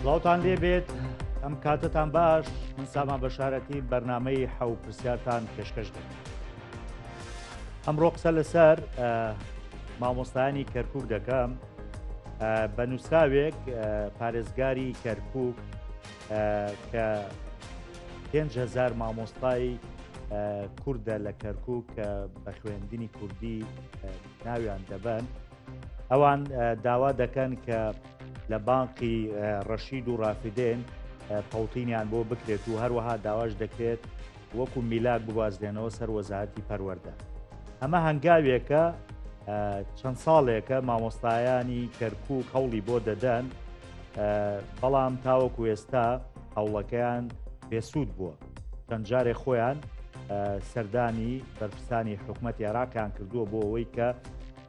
سڵاوتان لێبێت ئەم کاتتان باش من سامان بەشارەتی بەرنمەی حەو پرسیارتان پێشکەش دەکەم ئەمڕۆ قسە لەسەر مامۆستایانی کەرکک دەکەم بە نووسراوێک پارێزگاری کەرکک کە 5هزار مامۆستای کوردە لە کەرکک کە بە خوێندنی کوردی ناویان دەبەن ئەوان داوا دەکەن کە لە بانقی ڕەشید و ڕافدێن تەوتینیان بۆ بکرێت و هەروەها داواش دەکرێت وەکو میلاک بگوازرێنەوە سەر وەزارەتی پەروەردە. ئەمە هەنگاوێکە چەند ساڵێکە مامۆستایانی کەرکوک هەوڵی بۆ دەدەن، بەڵام تاوەکو ئێستا هەوڵەکەیان بێسوود بووە. چەند جارێ خۆیان سەردانی بەرپرسانی حکومەتی عێراقیان کردووە بۆ ئەوەی کە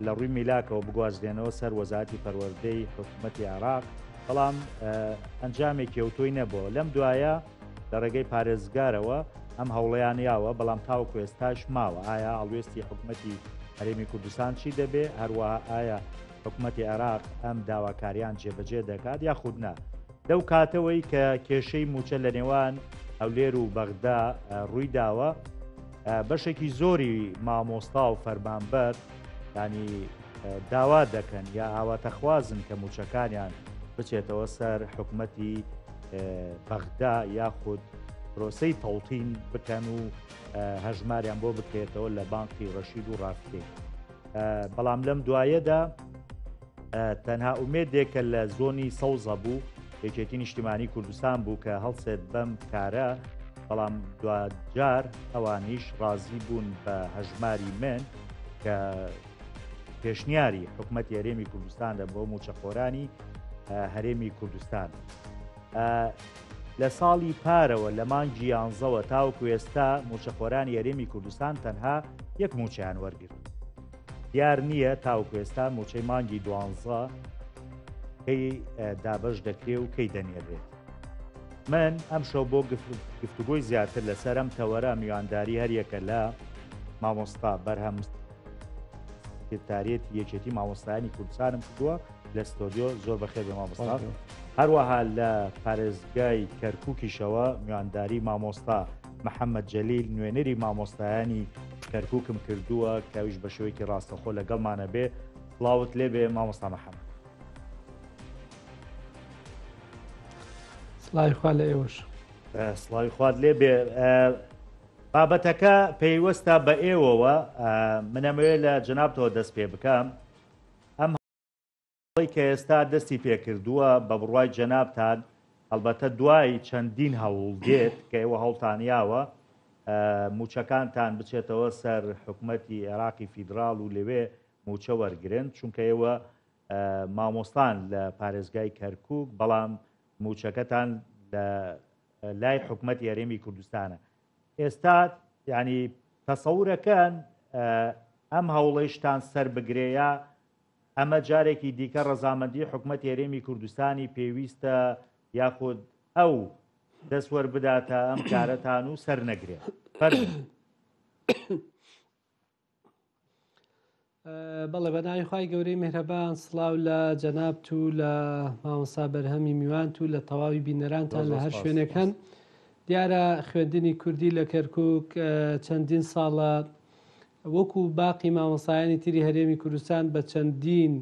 لە ڕووی میلاکەوە بگوازرێنەوە سەر وەزارەتی پەروەردەی حکومەتی عێراق، بەڵام ئەنجامێکی ئەوتۆی نەبووە. لەم دوایە لە ڕێگەی پارێزگارەوە ئەم هەوڵەیان یاوە، بەڵام تاوەکو ئێستاش ماوە. ئایا هەڵوێستی حکومەتی هەرێمی کوردستان چی دەبێ؟ هەروەها ئایا حکومەتی عێراق ئەم داواکاریان جێبەجێ دەکات یاخود نا؟ لەو کاتەوەی کە کێشەی مووچە لە نێوان هەولێر و بەغدا ڕووی داوە، بەشێکی زۆری مامۆستا و فەرمانبەر ینی داوا دەکەن یا ئاواتەخوازن کە مووچەکانیان بچێتەوە سەر حکومەتی بەغدا یاخود پرۆسەی تەوتین بکەن و هەژماریان بۆ بکرێتەوە لە بانقی ڕەشید و ڕافتێ بەڵام لەم دوایەدا تەنها ئومێدێکە لە زۆنی سەوزە بوو یەکێتی نیشتیمانی کوردستان بوو کە هەڵسێت بەم کارە بەڵام دوجار ئەوانیش ڕازی بوون بە هەژماری من کە پێشنیاری حکومەتی هەرێمی کوردستانە بۆ موچەخۆرانی هەرێمی کوردستان. لە ساڵی پارەوە لە مانگی یانزەوە تاوەکو ئێستا موچەخۆرانی هەرێمی کوردستان تەنها یەک موچەیان وەرگرت. دیار نییە تاوەکو ئێستا موچەی مانگی دوانزە کەی دابەش دەکرێ و کەی دەنێرێت. من ئەمشەو بۆ گفتوگۆی زیاتر لەسەر ئەم تەوەرە میوانداری هەریەکە لە مامۆستا بەرهەم سکرتاریەتی یەکێتی مامۆستایانی کوردستانم کردووە لە ستۆدیۆ زۆر بەخێر بێ مامۆستا هەروەها لە پارێزگای کەرکووکیشەوە میوانداری مامۆستا محەممەد جەلیل نوێنەری مامۆستایانی کەرکووکم کردووە کەویش بە شێوەیەکی ڕاستەخۆ لەگەڵمانە بێ سڵاوت لێبێ مامۆستا محەممەد. سڵاوی خوا لە ئێوەش. سڵاوی خوات لێ بێ بابەتەکە پەیوەستە بە ئێوەوە منەمەوێ لە جەنابتەوە دەست پێ بکەم ئەم هەوڵەی کە ئێستا دەستی پێکردووە بە بڕوای جەنابتان هەڵبەتە دوای چەندین هەوڵ دێت کە ئێوە هەوڵتان یاوە موچەکانتان بچێتەوە سەر حکومەتی عێراقی فیدراڵ و لەوێ موچە وەرگرن چونکە ئێوە مامۆستان لە پارێزگای کەرکک بەڵام موچەکەتان لە لای حکومەتی هەرێمی کوردستانە ئێستا ینی تەسەورەکەن ئەم هەوڵەیشتان سەر بگرێ یا ئەمە جارێکی دیکە ڕەزامەندی حکومەتی هەرێمی کوردستانی پێویستە یاخود ئەو دەست وەربداتە ئەم کارەتان و سەر نەگرێ؟ فەرموو. بەڵێ بە ناوی خوای گەورەی مهرەبان سڵاو لە جەنابت و لە مامۆستا بەرهەمی میوانت و لە تەواوی بینەرانتان لە هەر شوێنێک هەن دیارە خوێندنی کوردی لە کەرکک چەندین ساڵە وەکو باقی مامۆستایانی تری هەرێمی کوردستان بە چەندین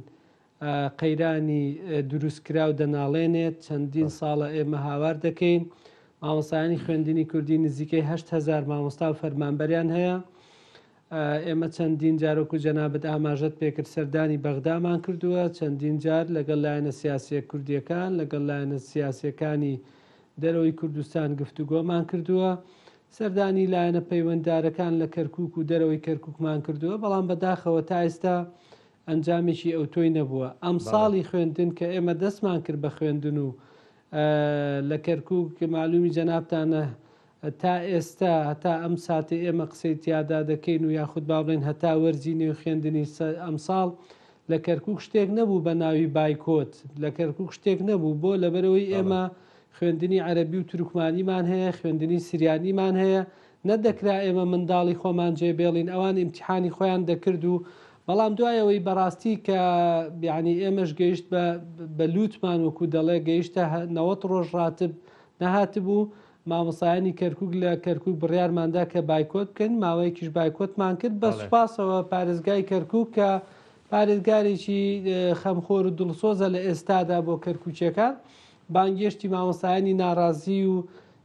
قەیرانی دروستکراو دەناڵێنێت، چەندین ساڵە ئێمە هاوار دەکەین، مامۆستایانی خوێندنی کوردی نزیکەی 8000 مامۆستا و فەرمانبەریان هەیە. ئێمە چەندین جار وەکو جەنابت ئاماژەت پێکرد سەردانی بەغدامان کردووە، چەندین جار لەگەڵ لایەنە سیاسیە کوردیەکان، لەگەڵ لایەنە سیاسیەکانی دەرەوەی کوردستان گفتوگۆمان کردووە، سەردانی لایەنە پەیوەنددارەکان لە کەرکوک و دەرەوەی کەرکوکمان کردووە، بەڵام بەداخەوە تا ئێستا ئەنجامێکی ئەوتۆی نەبووە. ئەمساڵی خوێندن کە ئێمە دەستمان کرد بە خوێندن و لە کەرکوک مەعلومی جەنابتانە تا ئێستا هەتا ئەم ساتەی ئێمە قسەی تیادا دەکەین و یاخود با بڵێین هەتا وەرزی نوێی خوێندنی ئەمساڵ لە کەرکوک شتێک نەبوو بە ناوی بایکۆت لە کەرکوک شتێک نەبوو بۆ لەبەرەوەی ئێمە خوێندنی عەرەبی و تورکمانیمان هەیە خوێندنی سریانیمان هەیە نەدەکرا ئێمە منداڵی خۆمان جێبێڵین ئەوان ئیمتیحانی خۆیان دەکرد و بەڵام دوای ئەوەی بەڕاستی کە یعنی ئێمەش گەیشت بە بە لووتمان وەکو دەڵێ گەیشتە 90 ڕۆژ ڕاتب نەهاتبوو مامۆستایانی کەرکوک لە کەرکوک بڕیارماندا کە بایکۆت بکەین ماوەیەکیش بایکۆتمان کرد بە سوپاسەوە پارێزگای کەرکوک کە پارێزگارێکی خەمخۆر و دڵسۆزە لە ئێستادا بۆ کەرکوکیەکان بانگێشتی مامۆستایانی ناڕازی و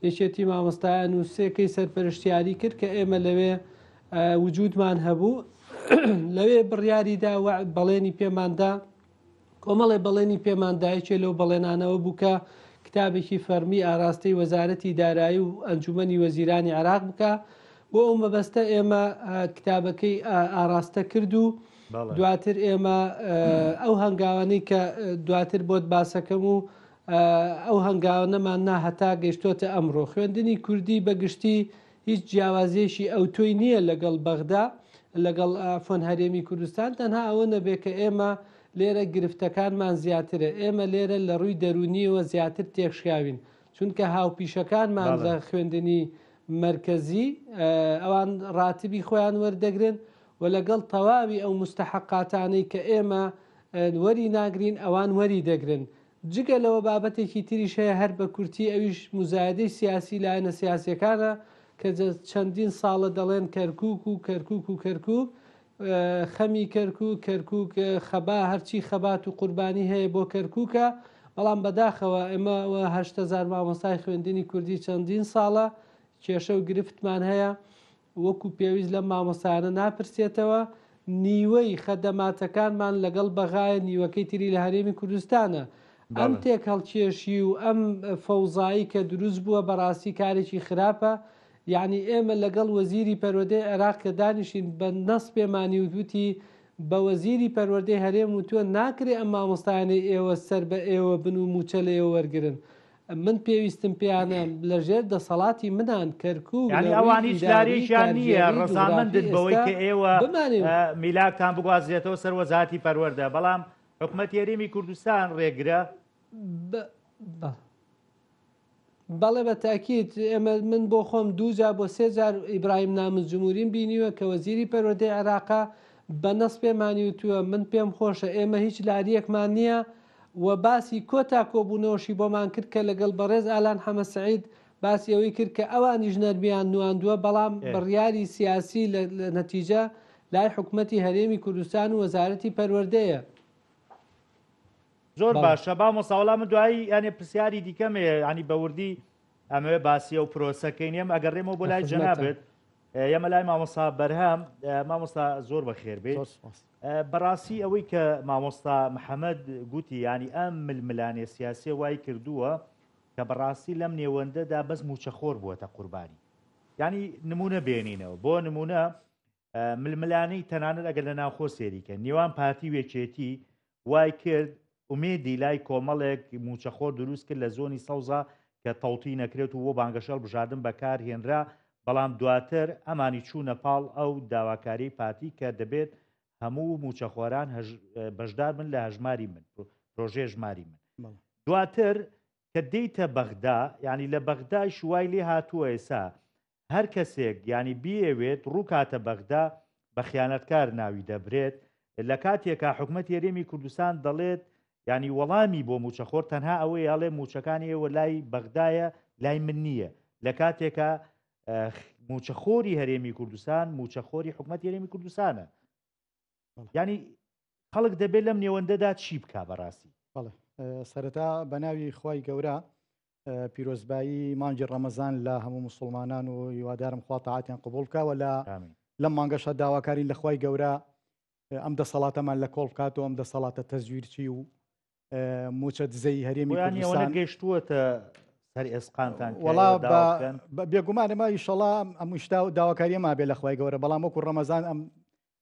یەکێتی مامۆستایان و سێکەی سەرپەرشتیاری کرد کە ئێمە لەوێ وجودمان هەبوو لەوێ بڕیاریدا بەڵێنی پێماندا کۆمەڵێ بەڵێنی پێمان دا، یەکێ لەو بەڵێنانەوە بوو کە کتابێکی فەڕمی ئاراستەی وەزارەتی دارایی و ئەنجومەنی وەزیرانی عێراق بکا، بۆ ئەو مەبەستە ئێمە کتابەکەی ئاراستە کرد و دواتر ئێمە ئەو هەنگاوانەی کە دواتر بۆت باسەکەم و ئەو هەنگاوانەمان نا هەتا گەیشتۆتە ئەمڕۆ. خوێندنی کوردی بە گشتی هیچ جیاوازیەکی ئەوتۆی نییە لەگەڵ بەغدا لەگەڵ عەفوەن هەرێمی کوردستان تەنها ئەوە نەبێ کە ئێمە لێرە گرفتەکانمان زیاترە ئێمە لێرە لە ڕووی دەروونیەوە زیاتر تێکشکاوین چونکە هاوپیشەکانمان لە خوێندنی مەرکەزی ئەوان ڕاتبی خۆیان وەردەگرن و لەگەڵ تەواوی ئەو مستحقاتانەی کە ئێمە وەری ناگرین ئەوان وەری دەگرن جگە لەوە بابەتێکی تریش هەیە هەر بە کورتی ئەویش موزایەدەی سیاسی لایەنە سیاسیەکانە کە چەندین ساڵە دەڵێن کەرکوک و کەرکوک و کەرکوک خەمی کەرکوک کەرکوک خەبا هەرچی خەبات و قوربانی هەیە بۆ کەرکوکە بەڵام بەداخەوە ئێمە 8000 مامۆستای خوێندنی کوردی چەندین ساڵە کێشە و گرفتمان هەیە وەکو پێویست لەم مامۆستایانە ناپرسێتەوە، نیوەی خەدەماتەکانمان لەگەڵ بەغایە نیوەکەی تری لە هەرێمی کوردستانە. ئەم تێکهەڵکێشی و ئەم فەوزایی کە دروست بووە بەڕاستی کارێکی خراپە، یەعنی ئێمە لەگەڵ وەزیری پەروەردەی عێراق کە دانیشین بە نەس پێمانی وت وتی بە وەزیری پەروەردەی هەرێم وتووە ناکرێ ئەم مامۆستایانەی ئێوە سەر بە ئێوە بن و مووچە لە ئێوە وەرگرن من پێویستم پێیانە لە ژێر دەسەڵاتی منان کەرکوک یانی لە ڕووی ئەوان هیچ ئیداری، لاریەکیان نییە کارگێڕی، جوغرافی ڕەزامەندن بەوەی ئێستا کە ئێوە بمانەوێ. میلاکتان بگوازرێتەوە سەر وەزارەتی پەروەردە بەڵام حکومەتی هەرێمی کوردستان ڕێگرە. بەڵێ بە تاکید ئێمە من بۆ خۆم دوو جار بۆ سێ جار ئیبراهیم نامز جمهوریم بینیوە کە وەزیری پەروەردەی عێراقە بە نەس پێمانی وتووە من پێم خۆشە ئێمە هیچ لاریەکمان نییە و باسی کۆتا کۆبوونەوەشی بۆمان کرد کە لەگەڵ بەڕێز ئالان حەمە سەعید باسی ئەوەی کرد کە ئەوانیش نەرمیان نواندووە بەڵام بڕیاری سیاسی لە نەتیجە لای حکومەتی هەرێمی کوردستان و وەزارەتی پەروەردەیە. زۆر باشە مامۆستا وەڵا من دوایی یانێ پرسیاری دیکەم هەیە ینی بە وردی ئەمەوێ باسی ئەو پرۆسەکەین ئێمە ئەگەڕێمەوە بۆ لای جەنابت ئێمە لای مامۆستا بەرهەم مامۆستا زۆر بەخێر بێت بەڕاستی ئەوەی کە مامۆستا محەممەد گوتی ینی ئەم ململانێ سیاسیە وای کردووە کە بەڕاستی لەم نێوەندەدا بەس موچەخۆر بووەتە قوربانی ینی نمونە بێنینەوە بۆ نمونە ململانێی تەنانەت ئەگەر لە ناوخۆ سێریکە نێوان پارتی وێکێتی وای کرد ئومێدی لای کۆمەڵێک مووچەخۆر دروست کرد لە زۆنی سەوزا کە تەوتین ئەکرێت و بۆ بانگەشە هەڵبژاردن بەکار هێنرا، بەڵام دواتر ئەمانی چوونە پاڵ ئەو داواکاریەی پارتی کە دەبێت هەموو مووچەخۆران بەشدار بن لە هەژماری من، پرۆژەی هەژماری من. دواتر کە دێیتە بەغدا، یانی لە بەغدایش وای لێ هاتووە ئێستا هەر کەسێک یانی بیەوێت ڕووکاتە بەغدا بە خیانەتکار ناوی دەبرێت، لە کاتێکا حکومەتی هەرێمی کوردستان دەڵێت یانی وەڵامی بۆ مووچەخۆر تەنها ئەوەیە ئەڵێ مووچەکانی ئێوە لای بەغدایە لای من نییە، لە کاتێکا مووچەخۆری هەرێمی کوردستان مووچەخۆری حکومەتی هەرێمی کوردستانە. یانی خەڵک دەبێت لەم نێوەندەدا چی بکا بەڕاستی؟ بەڵێ سەرەتا بە ناوی خوای گەورە پیرۆزبایی مانگی ڕەمەزان لە هەموو موسڵمانان و هیوادارم خوا تاعەتیان قبوڵ بکا و لە لەم مانگەشا داواکارین لە خوای گەورە ئەم دەسەڵاتەمان لە کۆڵ بکات و ئەم دەسەڵاتە تەزویرچی و موچە دزەی هەرێمی کوردستان گەشتووەتە سەر ئێسقانتان وەڵا بێگومان ئەمە ئیشەڵا ئەم شتا داواکاریەما بێ لە خوای گەورە بەڵام وەکو ڕەمەزان ئەم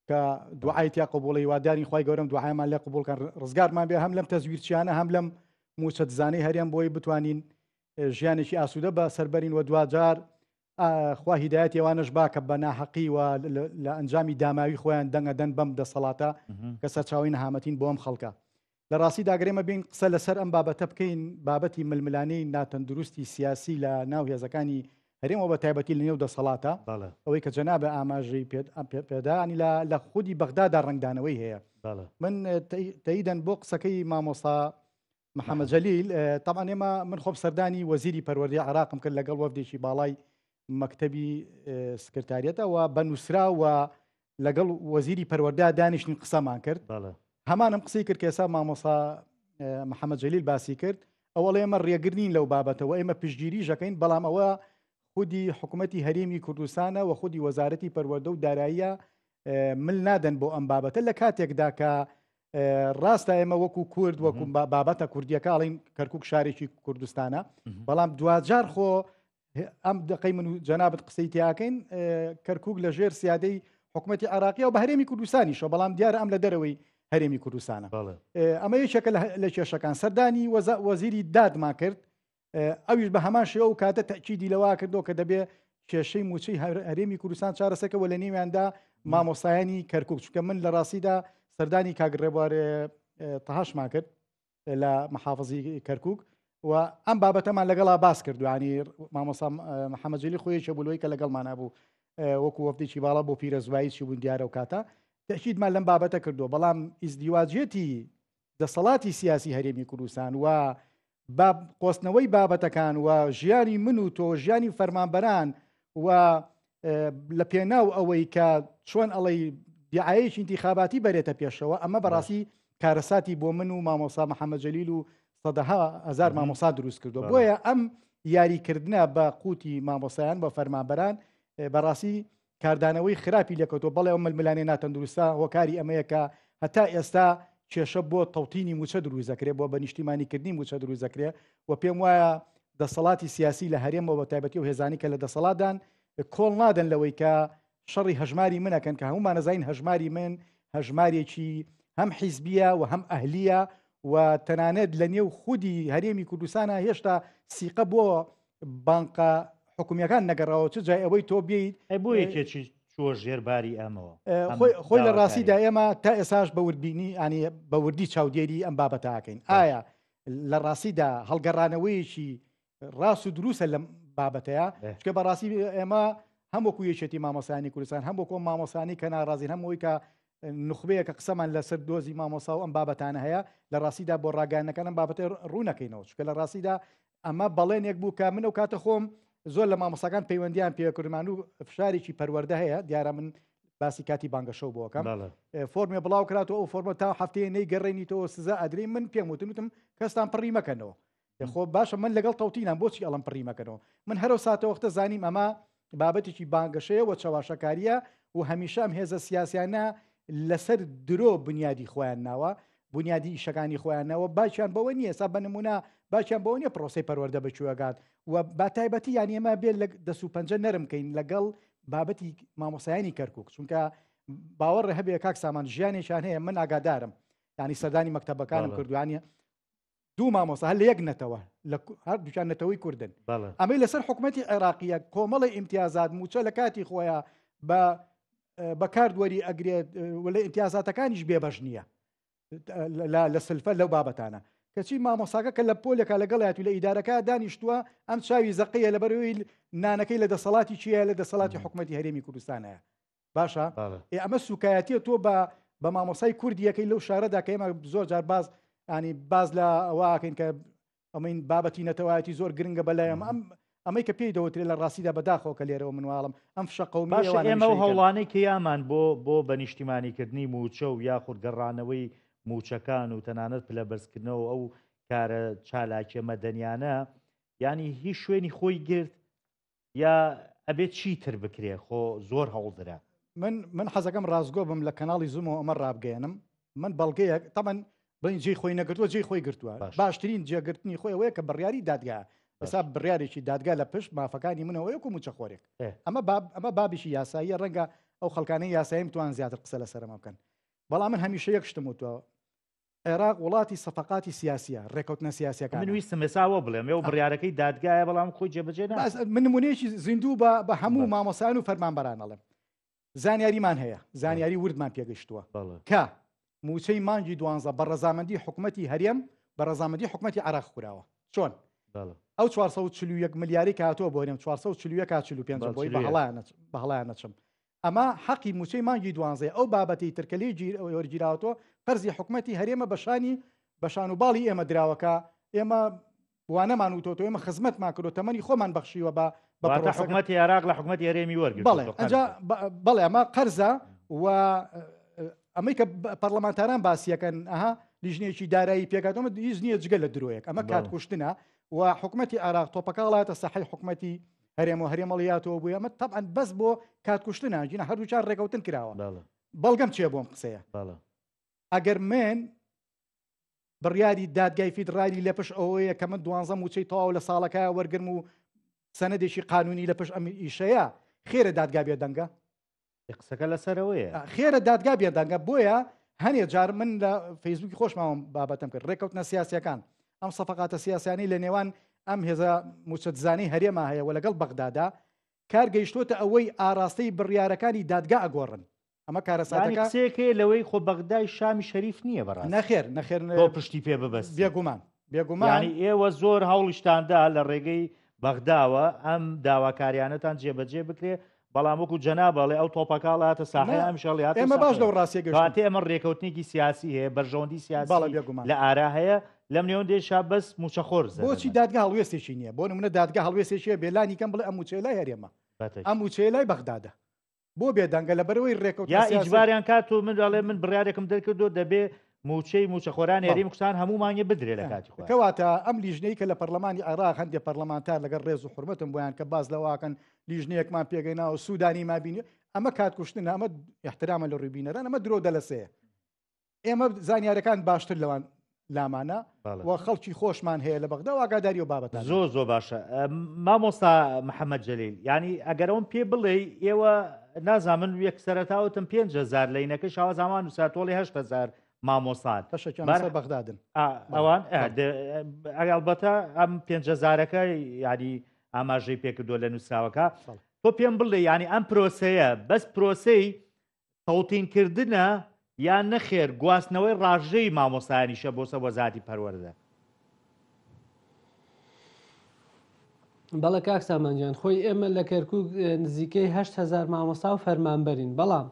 کە دوعای تیا قبوڵە هیوادارین خوای گەورەم دوعایمان لێ قبوڵ کەن ڕزگارمان بێ هەم لەم تەزویرچیانە هەم لەم موچە دزانەی هەرێم بۆی بتوانین ژیانێکی ئاسوودە بە سەربەرین و دواجار خوا هیدایەتی ئەوانەش با کە بە ناحەقی و لە ئەنجامی داماوی خۆیان دەنگەدەن بەم دەسەڵاتە کە سەرچاوی نەهامەتین بۆ ئەم خەڵکە لە ڕاستی داگرێمە بین قسە لەسەر ئەم بابەتە بکەین بابەتی ململانێی ناتەندروستی سیاسی لە ناو هێزەکانی هەرێمەوە بە تایبەتی لە نێو دەسەڵاتە ئەوەی کە جەنابە ئاماژەی پێدانی لە خودی بەغدادا ڕەنگدانەوەی هەیە. من تەیدەن بۆ قسەکەی مامۆستا محەممەد جەلیل، تەبعەن ئێمە من خۆم سەردانی وەزیری پەروەردەی عێراقم کرد لەگەڵ وەفدێکی باڵای مەکتەبی سکرتاریەتە و بە نووسراوە لەگەڵ وەزیری پەروەردە دانیشتین قسەمان کرد. هەمانم قسەی کرد کە ئێستا مامۆسا محەممەد جەلیل باسی کرد. ئەوەڵێ ئێمە ڕێگر نین لەو بابەتەوە، ئێمە پشتگیریش ئەکەین، بەڵام ئەوە خودی حکوومەتی هەرێمی کوردستانە و خودی وەزارەتی پەروەردە و داراییە مل نادەن بۆ ئەم بابەتە، لە کاتێکدا کە ڕاستە ئێمە وەکو کورد وەکو بابەتە کوردیەکە ئەڵین کەرکک شارێکی کوردستانە، بەڵام دواجار خۆ ئەم دقەی من و جەنابت قسەی تیاکەین کەرکک لە ژێر سیادەی حکوومەتتی عراقی و بە هەرێمی کوردستانیشەوە، بەڵام دیارە ئەم لە دەرەوەی هەرێمی کوردستانە. ئەمە یەکێکە لە کێشەکان. سەردانی وەزیری دادمان کرد، ئەویش بە هەمان شێوە و کاتە تەکیدی لەوا کردەوە کە دەبێ کێشەی موچەی هەرێمی کوردستان چارەسەکە و لە نێویاندا مامۆسایانی کەرکک، چونکە من لە ڕاستیدا سەردانی کاک ڕێبوار تەهاشمان کرد لە محافظی کەرکک و ئەم بابەتەمان لەگەڵا باس کرد. ینی مامۆسا محەممەد جەلیل خۆی یەکێ بوو لەوەی کە لەگەڵمانە بوو وەکو وەفدێکی باڵا بۆ پیرەزبایی چی بوون دیارە و کاتە تەکیدمان لەم بابەتە کردووە، بەڵام ئیزدیواجیەتی دەسەڵاتی سیاسی هەرێمی کوردستان و با قۆستنەوەی بابەتەکان و ژیانی من و تۆ، ژیانی فەرمانبەران و لە پێناو ئەوەی کە چۆن ئەڵەی دیعاەیەکی ئینتیخاباتی بەرێتە پێشەوە، ئەمە بەڕاستی کارەساتی بۆ من و مامۆسا محەممەد جەلیل و سەدەها هەزار مامۆسا دروست کردو. بۆیە ئەم یاریکردنە بە قوتی مامۆسایان بە فەرمانبەران بەڕاستی کاردانەوەی خراپی لێکەوتەوە. بەڵێ ئەو ململانێ ناتەندروستە هۆکاری ئەمەیە کە هەتا ئێستا کێشە بۆ تەوتینی مووچە دروست دەکرێت، بۆ بە نیشتیمانیکردنی مووچە دروست دەکرێت و پێم وایە دەسەڵاتی سیاسی لە هەرێمەوە بە تایبەتی و هێزانی کە لە دەسەڵاتدان کۆڵ نادەن لەوەی کە شەڕی هەژماری منەکەن، کە هەمومان ئەزانین هەژماری من هەژمارێکی هەم حیزبیە و هەم ئەهلیە و تەنانەت لە نێو خودی هەرێمی کوردستانە هێشتا سیقە بۆ بانقە حکومیەکان نەگەڕاوە، چ جای ئەوەی تۆ بیت. ئەی بۆ یەکێکی چووە ژێر باری ئەمەوە؟ خۆی لە ڕاستیدا ئێمە تا ئێساش بە وردبینی ینی بە وردی چاودێری ئەم بابەتاکەین. ئایا لە ڕاستیدا هەڵگەڕانەوەیەکی ڕاست و دروستە لەم بابەتەیە؟ چکە بەڕاستی ئێمە هەم وەکو یەکێتی مامۆسانی کوردستان، هەم وەکو مامۆسانی کە ناڕازین، هەم ئەوەی کە نوخبەیە کە قسەمان لەسەر دۆزی مامۆسا و ئەم بابەتانە هەیە، لە ڕاستیدا بۆ ڕاگەیاندنەکان ئەم بابەتە ڕوونەکەینەوە، چونکە لە ڕاستیدا ئەمە بەڵێنێک بوو کە من ئەو کاتە خۆم زۆر لە مامۆساکان پەیوەندیان پێکردمان و فشارێکی پەروەردە هەیە. دیارە من باسی کاتی بانگەشەو بۆکەم، فۆرمێ بڵاو کراتەوە، ئەو فۆرمە تا هەفتەیە نەیگەڕێنیتەوە سزا ئەدرێ. من پێم وتن، وتم کەستان پڕی مەکەنەوە. خۆ باشە من لەگەڵ تەوتینام، بۆچی ئەڵم پڕی مەکەنەوە؟ من هەرو ساتەوەختە زانیم ئەمە بابەتێکی بانگەشەیە و چەواشەکاریە و هەمیشە ئەم هێزە سیاسیانە لەسەر درۆ بنیادی خۆیان ناوە، بنیادی ئیشەکانی خۆیان ناوە، باکیان بەوە نییە سا بە نمونە باکیان بەوە نییە پرۆسەی پەروەردە بەکوێگات و با تایبەتی یان ئێمە بێت لە دەست و پەنجە نەرم کەین لەگەڵ بابەتی مامۆسایانی کەرکک، چونکە باوەڕ هەبێ کاک سامان ژیانێکیان هەیە، من ئاگادارم، ینی سەردانی مەکتەبەکانم کردوانە، دوو مامۆستا هەر لە یەک نەتەوە، لە هەر دووکیان نەتەوەی کوردن، ئەمەی لەسەر حکوومەتی عێراقیە کۆمەڵی ئیمتیازات موچە لە کاتی خۆیان بە بەکارد وەری ئەگرێت و لە ئیمتیازاتەکانیش بێبەش نییە لە سلفە لەو بابەتانە. کەچی مامۆساکە کە لە پۆلێکا لەگەڵیات و لە ئیدارەکە دانیشتووە ئەم چاوی زەقەیە لەبەرەوەی نانەکەی لە دەسەڵاتی چیە، لە دەسەڵاتی حکوومەتی هەرێمی کوردستانەیە. باشە ئێ ئەمە سوکایەتیە تۆ بە بە مامۆسای کوردیەکەی لەو شارەدا کە ئێمە زۆر جار باز ینی باز لە ئەوەکەین کە ئەمین بابەتی نەتەوایەتی زۆر گرنگە بەلایەم، ئەم ئەمەی کە پێی دەوترێت لە ڕاستیدا بەداخەوە کە لێرەوە منواڵم ئەم فشە قەومی باشە ئێمە و هەوڵانەی کە یامان بۆ بۆ بە نیشتیمانیکردنی مووچە و یاخود گەڕانەوەی مووچەکان و تەنانەت پلە بەرزکردنەوە ئەو کارە چالاکیە مەدەنیانە یانی هیچ شوێنی خۆی گرت یا ئەبێت چی تر بکرێ خۆ زۆر هەوڵدرا. من من حەزەکەم ڕاستگۆ بم لە کەناڵی زوومەوە ئەمە ڕابگەیەنم، من بەڵگەیەک تەبەن بڵین جێی خۆی نەگرتووە، جێی خۆی گرتووە. باشترین جێگرتنی خۆی ئەوەیە کە بڕیاری دادگا، ئێستا بڕیارێکی دادگا لە پشت مافەکانی منەوە وەکو مووچەخۆرێک. ئەمە باب ئەمە بابێکی یاساییە، ڕەنگە ئەو خەڵکانەی یاساییم توان زیاتر قسە لەسەر ئەمە بکەن، بەڵام من هەمیشە یەک شتم وتووە، عێراق وڵاتی سەفەقاتی سیاسیە، ڕێکەوتنە سیاسیەکانە. من ویستم ئێستا ئەوە بڵێم، ئێوە بڕیارەکەی دادگایە بەڵام خۆی جێبەجێ ناکات. باس من نمونەیەکی زیندوو بە بە هەموو مامۆستایان و فەرمانبەران ئەڵێم، زانیاریمان هەیە، زانیاری وردمان پێگەیشتووە کە مووچەی مانگی دوانزە بە ڕەزامەندی حکومەتی هەرێم، بە ڕەزامەندی حکومەتی عێراق خوراوە. چۆن؟ ئەو 441 ملیاری کە هاتووە بۆ هەرێم 441 تا 45 بۆی بە هەڵایان نەچم ئەمە حەقی موچەی مانگی دوانزەیە ئەو بابەتەی تر کە لێی وەرگیراوەتەوە قەرزی حکومەتی هەرێمە بە شانی بە شان و باڵی ئێمە دراوە کە ئێمە وانەمان وتۆتەوە ئێمە خزمەتمان کردو تەمەنی خۆمان بەخشیوە بە بە حکومەتی عێراق لە حکومەتی هەرێمی وەرگرت بەڵێ ئەجا بەڵێ ئەمە قەرزە و ئەمەی کە پەرلەمانتاران باسیەکەن ئەها لیژنەیەکی دارایی پێکاتەوە هیچ نییە جگە لە درۆیەک ئەمە کات کوشتنە و حکومەتی عێراق تۆپەکە سەحی حکومەتی هەرێم و هەرێم هەڵیاتەوە بووی ئەمە تەبعەن بەس بۆ کات کوشتنە ژینە هەردووچار ڕێکەوتن کراوە بەڵگەم چیە بۆم قسەیە ئەگەر من بڕیاری دادگای فیدرالی لە پشت ئەوەیە کە من دوانزە موچەی تەواو لە ساڵەکە وەرگرم و سەنەدێکی قانونی لە پشت ئەم ئیشەیە خێرە دادگا بێدەنگە قسەکە لەسەرەوەیە خێرە دادگا بێدەنگە بۆیە هەنێ جار من لە فەیسبوکی خۆشماوەم بابەتم کرد ڕێکەوتنە سیاسەکان ئەم سەفقاتە سیاسیانی لە نێوان ئەم هێزە موچەدزانەی هەرێما هەیە و لەگەڵ بەغدادا کار گەیشتۆتە ئەوەی ئاراستەی بڕیارەکانی دادگا ئەگۆڕن ئەمە کارەساتەکە قسەیەکەیە لەوەی خۆ بەغدای شامی شەریف نییە بەڕاست نەخێر نەخێر بۆ پشتی پێ ببەست بێگومان بێگومان ینی ئێوە زۆر هەوڵیشتاندا لە ڕێگەی بەغداوە ئەم داواکاریانەتان جێبەجێ بکرێ بەڵام وەکو جەناب ئەڵێ ئەو تۆپەکە هەڵاتە ساحەیە ئەم شەڵی هاتە ئێمە باش لەو ڕاستیە گەشتین. کەواتە ئێمە ڕێکەوتنێکی سیاسی هەیە بەرژەوەندی سیاسی بەڵێ بێگومان. لە ئارا هەیە لەم نێوەندێشا بەس مووچەخۆر بۆچی زەرەرمەندە. دادگا هەڵوێستێکی نییە بۆ نمونە دادگا هەڵوێستێکی هەیە بێ لانی کەم بڵێ ئەم مووچەیە لای هەرێمە ئەم مووچەیە لای بەغدادە بۆ بێدەنگە لەبەرئەوەی ڕێکەوتنە یا سیاسی ئیجباریان کات و من ئەڵێ من بڕیارێکم دەرکردووە دەبێ مووچەی مووچەخۆرانی بەڵێ. هەرێمی کوردستان هەموو مانگێ بدرێ لە کاتی خۆیان. کەواتە ئەم لیژنەی کە لە پەرلەمانی عێراق هەندێ پەرلەمانتار لەگەڵ ڕێز و حورمەتم بۆیان کە باس لەوە ئەکەن لیژنەیەکمان پێگەیناوە سوودانیمان بینی ئەمە کات کوشتنە ئەمە احترامە لە ڕووی بینەران ئەمە درۆ دەلەسەیە ئێمە زانیارەکان باشتر لەوان لامانە و خەڵکی خۆشمان هەیە لە بەغدا و ئاگاداری و بابەتان زۆر زۆر باشە مامۆستا محەممەد جەلیل ینی ئەگەرەوەم پێ بڵێ ئێوە نازانم یەک سەرتاوتم 5هزار لەینەکە شاوە زامان و ساتۆڵی 8هزار مامۆسان بەشێکیان بەغدادن ئەوان ئەگەڵبەتە ئەم پێنجهزارەکە ینی ئاماژەی پێکردووە لە نووسراوەکە تۆ پێم بڵێ ینی ئەم پرۆسەیە بەس پرۆسەی تەوتینکردنە یان نەخێر گواستنەوەی ڕاژەی مامۆستایانیشە بۆ سەر وەزارەتی پەروەردە؟ بەڵێ کاک سامان گیان خۆی ئێمە لە کەرکک نزیکەی 8هزار مامۆستا و فەرمانبەرین بەڵام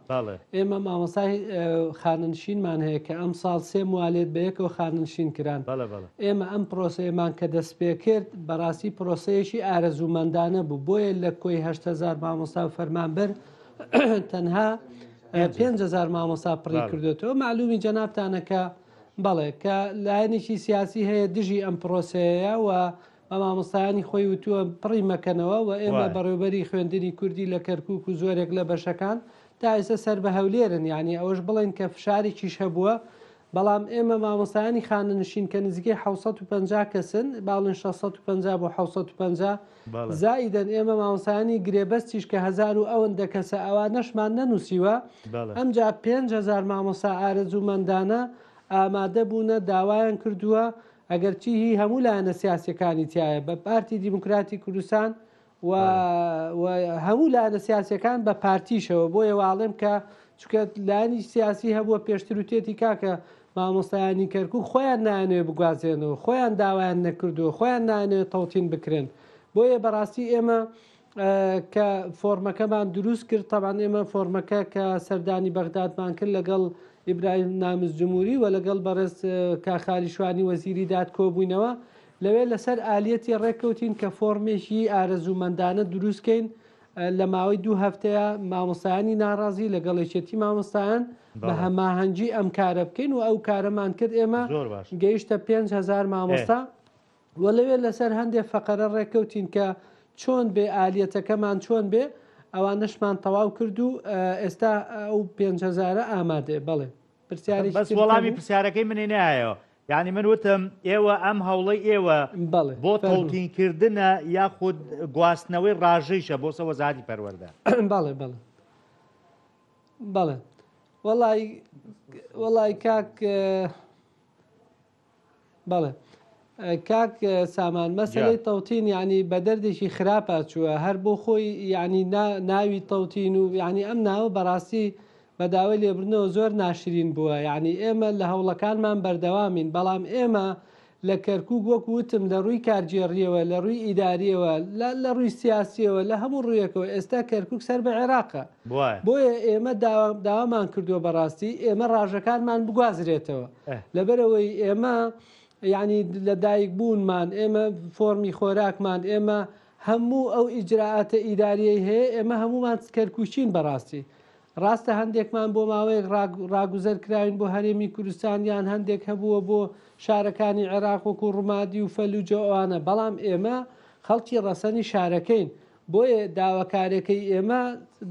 ئێمە مامۆسای خانەنشینمان هەیە کە ئەم ساڵ سێ موالێت بە یەکەوە خانەنشین کران ئێمە ئەم پرۆسەیەمان کە دەست پێ کرد بەڕاستی پرۆسەیەکی ئارەزوومەندانە بوو بۆیە لە کۆی 8هزار مامۆستا و فەرمانبەر تەنها 5هزار مامۆستا پڕی کردوێتەوە معلومی جەنابتانە کە بەڵێ کە لایەنێکی سیاسی هەیە دژی ئەم پرۆسەیە و بە مامۆستایانی خۆی وتووە پڕی مەکەنەوە و ئێمە بەڕێوبەری خوێندنی کوردی لە کەرکک و زۆرێک لە بەشەکان تا ئێستا سەر بە هەولێرن یعنی ئەوەش بڵێن کە فشارێکیش هەبووە بەڵام ئێمە مامۆستایانی خانەنشین کە نزیکەی 650 کەسن باڵێن 650 بۆ 650 زائیدەن ئێمە مامۆستایانی گرێبەستیش کە هەزار و ئەوەندە کەسە ئەوانەشمان نەنووسیوە ئەمجا 5000 مامۆستا ئارەزوومەندانە ئامادە بوونە داوایان کردووە ئەگەرچی هی هەموو لایەنە سیاسیەکانی تیایە بە پارتی دیموکراتی کوردستان و و هەموو لایەنە سیاسیەکان بە پارتیشەوە بۆیە واڵێم کە چونکە لایەنی سیاسی هەبووە پێشتر وتێتی کاکە مامۆستایانی کەرکک خۆیان نایانەوێ بگوازێنەوە خۆیان داوایان نەکردووە خۆیان نایانەوێ تەوتین بکرێن بۆیە بەڕاستی ئێمە کە فۆرمەکەمان دروست کرد تەبان ئێمە فۆرمەکە کە سەردانی بەغدادمان کرد لەگەڵ ئیبراهیم نامز جمهوری و لەگەڵ بەڕێز کاخالی شوانی وەزیری داد کۆبووینەوە لەوێ لەسەر ئالیەتی ڕێککەوتین کە فۆرمێکی ئارەزوومەندانە دروستکەین لە ماوەی دوو هەفتەیە مامۆستایانی ناڕازی لەگەڵ یەکێتی مامۆستایان بە هەماهەنگی ئەم کارە بکەین و ئەو کارەمان کرد ئێمە گەیشتە 5هزار مامۆستا و لەوێ لەسەر هەندێ فەقەرە ڕێککەوتین کە چۆن بێ ئالیەتەکەمان چۆن بێ ئەوانەشمان تەواو کرد و ئێستا ئەو 5هزارە ئامادەیە بەڵێ پرسیارێکی بەس تر وەڵامی هەبوو؟ پرسیارەکەی منی نایەوە یعنی من وتم ئێوە ئەم هەوڵەی ئێوە بەڵێ بۆ فەرموو. تەوتینکردنە یاخود گواستنەوەی ڕاژەیشە بۆ سەر وەزارەتی پەروەردە بەڵێ بەڵێ بەڵێ وەڵی وەڵی کاک بەڵێ کاک سامان مەسەلەی تەوتین یعنی بە دەردێکی خراپا چووە هەر بۆ خۆی یعنی ناوی تەوتین و یعنی ئەم ناوە بەڕاستی بە داوای لێبردنەوە زۆر ناشرین بووە یعنی ئێمە لە هەوڵەکانمان بەردەوامین بەڵام ئێمە لە کەرکوک وەکو وتم لە ڕووی کارگێڕییەوە، لە ڕووی ئیدارییەوە، لە لە ڕووی سیاسییەوە، لە هەموو ڕوویەکەوە ئێستا کەرکوک سەر بە عێراقە. بۆیە ئێمە داوامان کردووە بەڕاستی ئێمە ڕاژەکانمان بگوازرێتەوە. لەبەرئەوەی ئێمە یانی لە دایک بوونمان، ئێمە فۆرمی خۆراکمان، ئێمە هەموو ئەو ئیجرائاتە ئیدارییەی هەیە ئێمە هەموومان کەرکوکین بەڕاستی. ڕاستە هەندێکمان بۆ ماوەیەک ڕاگوزەر کراوین بۆ هەرێمی کوردستان یان هەندێک هەبووە بۆ شارەکانی عێراق وەکو ڕومادی و فەلوجە و ئەوانە بەڵام ئێمە خەڵکی ڕەسەنی شارەکەین بۆیە داواکارەکەی ئێمە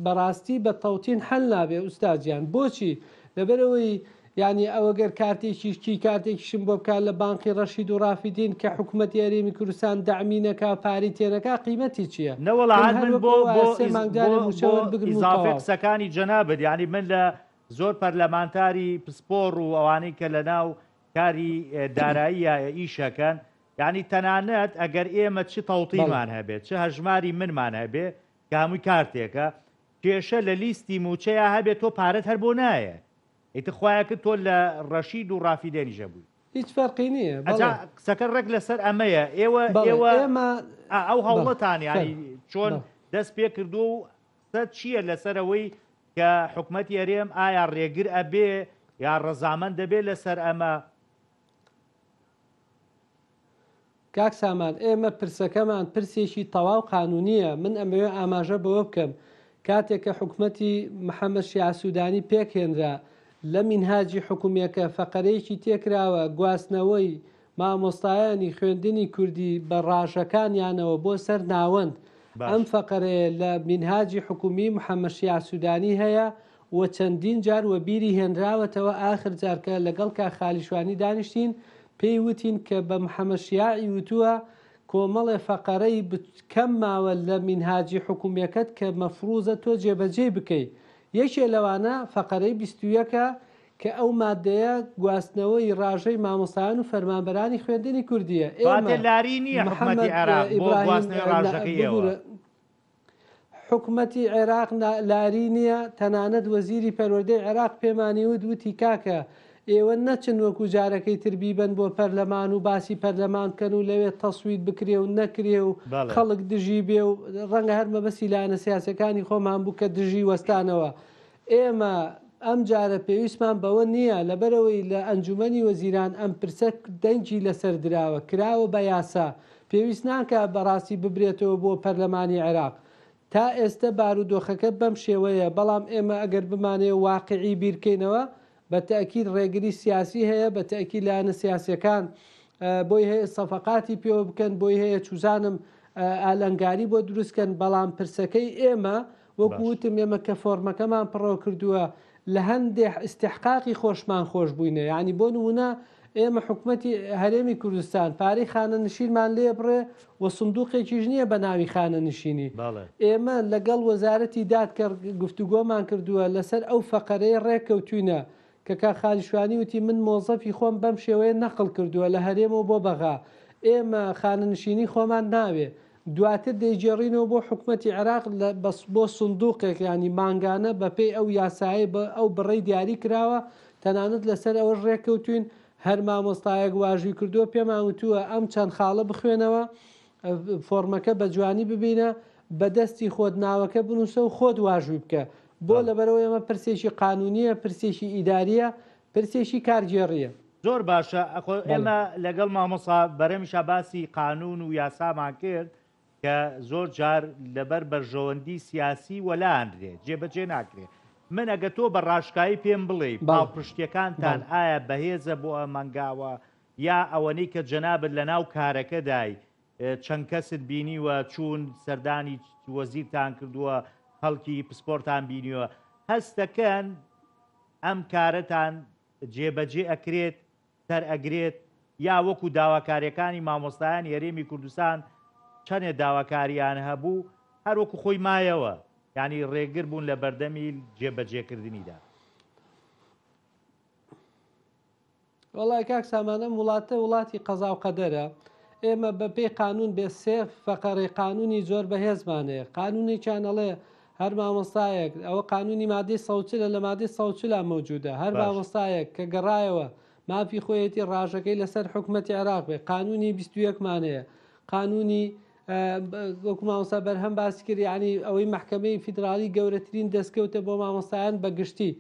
بەڕاستی بە تەوتین حەل نابێ ئوستاد گیان بۆچی لەبەرئەوەی یانی ئەوە گەر کارتێکیش کی کارتێکیشم بۆ بکات لە بانقی ڕەشید و ڕافیدین کە حکومەتی هەرێمی کوردستان دەعمی نەکا پارەی تێنەکا قیمەتی چیە؟ نەوەڵا من هەر هەر من وەک بۆ ئەوە بۆ سێ ئیز مانگ بۆ جارێ موچە بۆ وەربگرم و ئیزافەی تەواو. قسەکانی جەنابت یانی من لە زۆر پەرلەمانتاری پسپۆڕ و ئەوانەی کە لە ناو کاری داراییە ئیشەکەن یانی تەنانەت ئەگەر ئێمە چ بەڵێ. تەوتینمان هەبێ چ هەژماری منمان هەبێ کە هەمووی کارتێکە کێشە لە لیستی موچەیا هەبێ تۆ پارەت هەر بۆ نایە ئیتر خوایە کرد تۆ لە ڕەشید و ڕافیدەینیش هەبووی. هیچ فەرقی نییە ئەجا بەڵێ. قسەکە ڕێک لەسەر ئەمەیە ئێوە بەڵێ ئێوە ئێمە ئا ئەو بەڵێ هەوڵەتان یانی فەرموو چۆن بەڵێ. دەست پێ کردووە و قسە چییە لەسەر ئەوەی کە حکومەتی هەرێم ئایا ڕێگر ئەبێ یا ڕەزامەند دەبێ لەسەر ئەمە؟ کاک سامان ئێمە پرسەکەمان پرسێکی تەواو قانونیە، من ئەمەوێ ئاماژە بەوە بکەم کاتێک کە حکومەتی محەمەد شیاع سودانی پێکهێنرا لە مینهاجی حکومیەکە فەقەرەیەکی تێکراوە گواستنەوەی مامۆستایانی خوێندنی کوردی بە ڕاژەکانیانەوە بۆ سەر ناوەند باش. ئەم فەقەرەیە لە مینهاجی حکومی محەمەد شیاع سودانی هەیە و چەندین جار وەبیری هێنراوەتەوە ئاخر جار کە لەگەڵ کاک خالیشوانی دانیشتین پێی وتین کە بە محەمەد شیاعی وتووە کۆمەڵێ فەقەرەی کەم ماوە لە مینهاجی حکومیەکەت کە مەفروزە تۆ جێبەجێی بکەی یەکێ لەوانە فەقەرەی 21 ە کە ئەو مادەیە گواستنەوەی ڕاژەی مامۆستایان و فەرمانبەرانی خوێندنی کوردیە کەواتە ئێمە لاری نییە حکومەتی محەمەد عێراق بۆ ئیبراهیم گواستنەوەی ڕاژەکەی ئێوە؟ ببورە حکومەتی عێراق لاری نییە، تەنانەت وەزیری پەروەردەی عێراق پێمانی وت، وتی کاکە ئێوە نەچن وەکو جارەکەی تر بیبەن بۆ پەرلەمان و باسی پەرلەمان بکەن و لەوێ تەسویت بکرێ و نەکرێ و خەڵک دژی بێ و ڕەنگە هەر مەبەستی لایەنە سیاسیەکانی خۆمان بوو کە دژی وەستانەوە. ئێمە ئەم جارە پێویستمان بەوە نییە، لەبەرئەوەی لە ئەنجومەنی وەزیران ئەم پرسە دەنگی لەسەر دراوە، کراوە بە یاسا، پێویست ناکا بەڕاستی ببرێتەوە بۆ پەرلەمانی عێراق. تا ئێستە بارودۆخەکە بەم شێوەیە، بەڵام ئێمە ئەگەر بمانەوێ واقیعی بیرکەینەوە، بە تەئکید ڕێگری سیاسی هەیە، بە تەئکید لایەنە سیاسیەکان بۆی هەیە سەفەقاتی پێوە بکەن، بۆی هەیە چوزانم ئالەنگاری بۆ دروست کەن، بەڵام پرسەکەی ئێمە وەکو وتم ئێمە کە فۆرمەکەمان پڕەو کردووە لە هەندێ ئیستیحقاقی خۆشمان خۆش بووینە یانی بۆ نموونە ئێمە حکومەتی هەرێمی کوردستان پارەی خانەنشینمان لێ بڕێ و سندوقێکیش نییە بە ناوی خانەنشینی ئێمە لەگەڵ وەزارەتی داد کە گفتوگۆمان کردووە لەسەر ئەو فەقەرەیە ڕێککەوتوینە کە کاک خالید شوانی وتی من مۆزەفی خۆم بەم شێوەیە نەقڵ کردووە لە هەرێمەوە بۆ بەغا ئێمە خانەنشینی خۆمان ناوێ دواتر دەیگێڕینەوە بۆ حکومەتی عێراق لە بەس بۆ سندوقێک یانی مانگانە بەپێی ئەو یاسایەی بە ئەو بڕەی دیاری کراوە تەنانەت لەسەر ئەوەش ڕێککەوتوین هەر مامۆستایەک واژوی کردووە پێمان وتووە ئەم چەند خاڵە بخوێنەوە فۆڕمەکە بە جوانی ببینە بە دەستی خۆت ناوەکە بنووسە و خۆت واژووی بکە بۆ لەبەرئەوەی ئەمە پرسێکی قانونییە پرسێکی ئیدارییە پرسێکی کارگێڕییە. زۆر باشە ئەخۆ بەڵێ. ئێمە لەگەڵ مامۆسا بەرەمیشا باسی قانون و یاسامان کرد کە زۆر جار لەبەر بەرژەوەندی سیاسی وەلانرێ جێبەجێ ناکرێ من ئەگە تۆ بە ڕاشکاوی پێم بڵێی بەڵێ. پاڵپشتیەکانتان بەڵێ. ئایا بەهێزە بۆ ئەم هەنگاوە یا ئەوەنەی کە جەنابت لەناو کارەکەدای چەند کەست بینیوە چوون سەردانی وەزیرتان کردووە خەڵکی پسپۆرتان بینیوە هەستەکەن ئەم کارەتان جێبەجێ ئەکرێت سەر ئەگرێت یا وەکو داواکاریەکانی مامۆستایانی هەرێمی کوردستان چەنێ داواکاریان هەبوو هەر وەکو خۆی مایەوە یانی ڕێگر بوون لە بەردەمی جێبەجێکردنیدا؟ وەڵای کاک سامان ئەم وڵاتە وڵاتی قەزا و قەدەرە ئێمە بە پێی قانون بێ سێ فەقەرەی قانونی زۆر بەهێزمان هەیە قانونێکیان ئەڵێ هەر مامۆستایەک ئەوە قانونی مادەی سەوچلە لە مادەی سەوچلا مەوجودە هەر مامۆستایەک کە گەڕایەوە. مافی خۆیەتی ڕاژەکەی لەسەر حکومەتی عێراق بێ. قانونی 21 مان هەیە. قانونی وەکو مامۆستا بەرهەم باسی کرد یعنی ئەوەی مەحکەمەی فیدراڵی گەورەترین دەستکەوتە بۆ مامۆستایان بە گشتی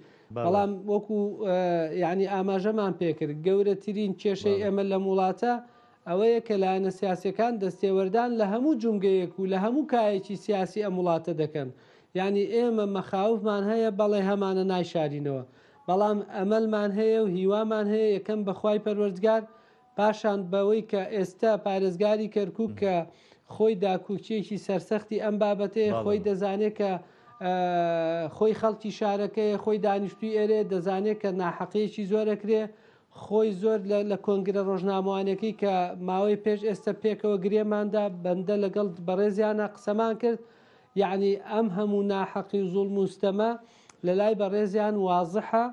بەڵام وەکو یعنی ئاماژەمان پێکرد گەورەترین کێشەی ئێمە لەم وڵاتە ئەوەیە کە لایەنە سیاسیەکان دەستێوەردان لە هەموو جومگەیەک و لە هەموو کایەکی سیاسی ئەم وڵاتە دەکەن. یانی ئێمە مەخاوفمان هەیە، بەڵێ هەمانە نایشارینەوە، بەڵام ئەمەلمان هەیە و هیوامان هەیە یەکەم بە خوای پەروەردگار، پاشان بەوەی کە ئێستا پارێزگاری کەرکوک کە خۆی داکوکیەکی سەرسەختی ئەم بابەتەیە، خۆی دەزانێ کە خۆی خەڵکی شارەکەیە، خۆی دانیشتووی ئێرەیە، دەزانێ کە ناحەقیەکی زۆر ئەکرێ، خۆی زۆر لە لە کۆنگرە ڕۆژنامەوانیەکەی کە ماوەی پێش ئێستە پێکەوە گرێماندا بەندە لەگەڵ بەڕێزیانا قسەمان کرد یەعنی ئەم هەموو ناحەقی و زوڵم و ستەمە لە لای بەڕێزیان وازحە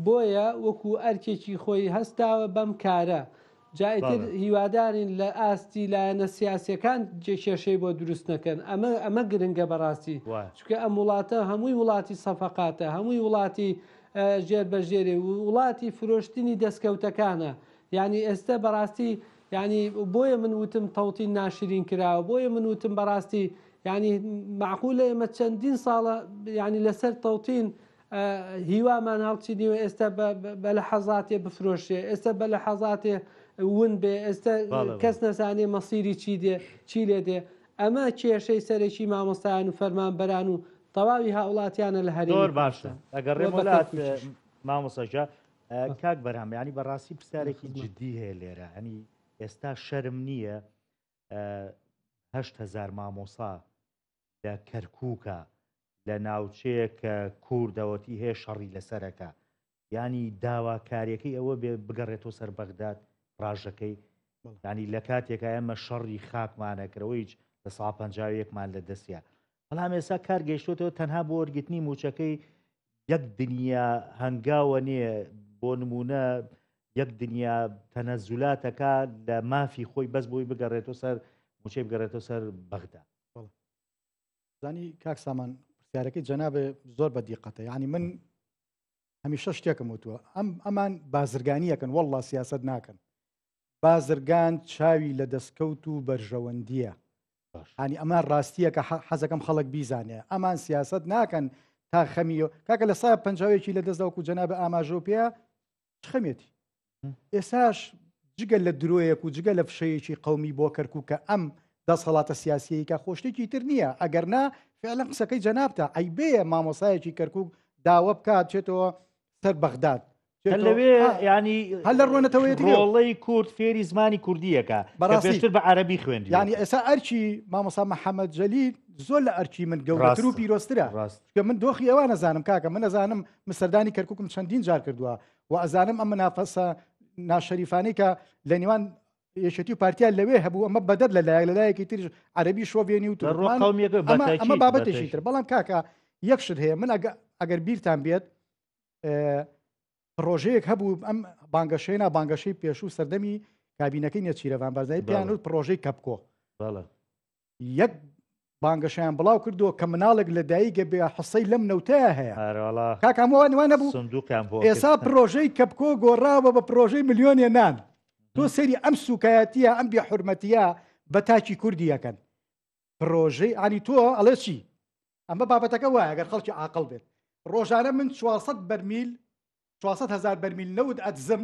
بۆیە وەکو ئەرکێکی خۆی هەستاوە بەم کارە جا ئیتر هیوادارین لە ئاستی لایەنە سیاسیەکان کێشەی بۆ دروست نەکەن ئەمە ئەمە گرنگە بەڕاستی چونکە ئەم وڵاتە هەمووی وڵاتی سەفەقاتە هەمووی وڵاتی ژێر بە ژێرێ وڵاتی فرۆشتنی دەستکەوتەکانە یعنی ئێستا بەڕاستی یعنی بۆیە من وتم تەوتین ناشرین کراوە بۆیە من وتم بەڕاستی یعنی معقولە ئێمە چەندین ساڵە یعنی لەسەر تەوتین هیوامان هەڵچینیوە ئێستا بە لە حەزاتێ بفرۆشێ ئێستا بە لە حەزاتێ ون بێ ئێستا کەس نەزانێ مەسیری چی دێ چی لێ دێ ئەمە کێشەی سەرەکی مامۆستایان و فەرمانبەران و تەواوی هاوڵاتیانە لە هەرێمی زۆر باشە کوردستان ئەگەڕێم و بە وڵات کەرکوکیش. مامۆستا کاک بەرهەم ینی بەڕاستی پرسیارێکی خزمەت. جدی هەیە لێرە ینی ئێستا شەرم نییە هزار مامۆسا لە کەرکووکە لە ناوچەیە کە کوردەوەتی هەیە شەڕی لەسەرەکە ینی داواکاریەکەی ئەوە بێ بگەڕێتەوە سەر بەغداد ڕاژەکەی ینی لە کاتێکا ئێمە شەڕی خاکمانەکرەوە هیچ لە سا پەنجاویەکمان لە دەستە بەڵام ئێستا کار گەیشتێتەوە تەنها بۆ وەرگرتنی موچەکەی یەک دنیا هەنگاوە نییە بۆ نمونە یەک دنیا تەنەزولاتەکە لە مافی خۆی بەس بۆی بگەڕێتەوە سەر موچەی بگەڕێتەوە سەر بەغدا. زانی کاک سامان پرسیارەکەی جەنابێ زۆر بە دیقەتە یعنی من هەمیشە شتێکم وتووە ئەم ئەمان بازرگانیەکەن والله سیاست ناکەن بازرگان چاوی لە دەستکەوت و بەرژەوەندیە ینی ئەمە ڕاستیە کە حەزەکەم خەڵک بیزانێ ئەمان سیاست ناکەن تا خەمی کاکە لە سا پەنجاوێکی لە دەستدا وەکو جەنابە ئاماژە و پێ چ خەمێتی ئێساش جگە لە درۆیەک و جگە لە فشەیەکی قومی بۆ کەرکک کە ئەم دەسەڵاتە سیاسیەیکە خۆشتێکی تر نییە ئەگەر نا فعلا قسەکەی جەنابتە عیبەیە مامۆسایەکی کەرکک داوە بکات چێتەوە سەر بەغداد لەوێ ینی هەر لە ڕوێنەتەوەیەتی ڕۆڵەی کورد فێری زمانی کوردیەکە بەڕاستی پێشتر بە عەربی خوێند ینی ئێستا ئەرکی مامۆسا محەممەد جەلیل زۆر لە ئەرکی من گەورەتر و پیرۆزترە ڕاست کە من دۆخی ئەوان نەزانم کاکە من ئەزانم من سەردانی کەرکوکم چەندین جار کردووە و ئەزانم ئەم منافەسە ناشەریفانەی کە لە نێوان یەکێتی و پارتیا لەوێ هەبوو ئەمە بەدەر لە لایەک لە لایەکی تریش عەرەبی شۆڤێنی و تورکمان ئەمە بابەتێکی تر بەڵام کاکە یەک شت هەیە من ئەگەر بیرتان بێت پرۆژەیەک هەبوو ئەم بانگەشەیە نا بانگەشەی پێشوو سەردەمی کابینەکەی نێچیرەڤان بارزانی پێیان وت پرۆژەی کەپکۆ یەک بانگەشەیان بڵاو کردەوە کە مناڵێک لە دایکە بێ حسەی لەم نەوتەیە هەیە کاک هەمووان وانە بوو سندوقیان بۆ ئێسا پرۆژەی کەپکۆ گۆڕاوە بە پرۆژەی ملیۆنێ نان تۆ سەیری ئەم سوکایەتیە ئەم بێ حورمەتیە بە تاکی کوردی ئەکەن پرۆژەی ئانی تۆ ئەڵێ چی ئەمە بابەتەکە وایە گەر خەڵکی عاقڵ بێت ڕۆژانە من 400 بەرمیل 400 هزار بەرمیل نەوت ئەدزم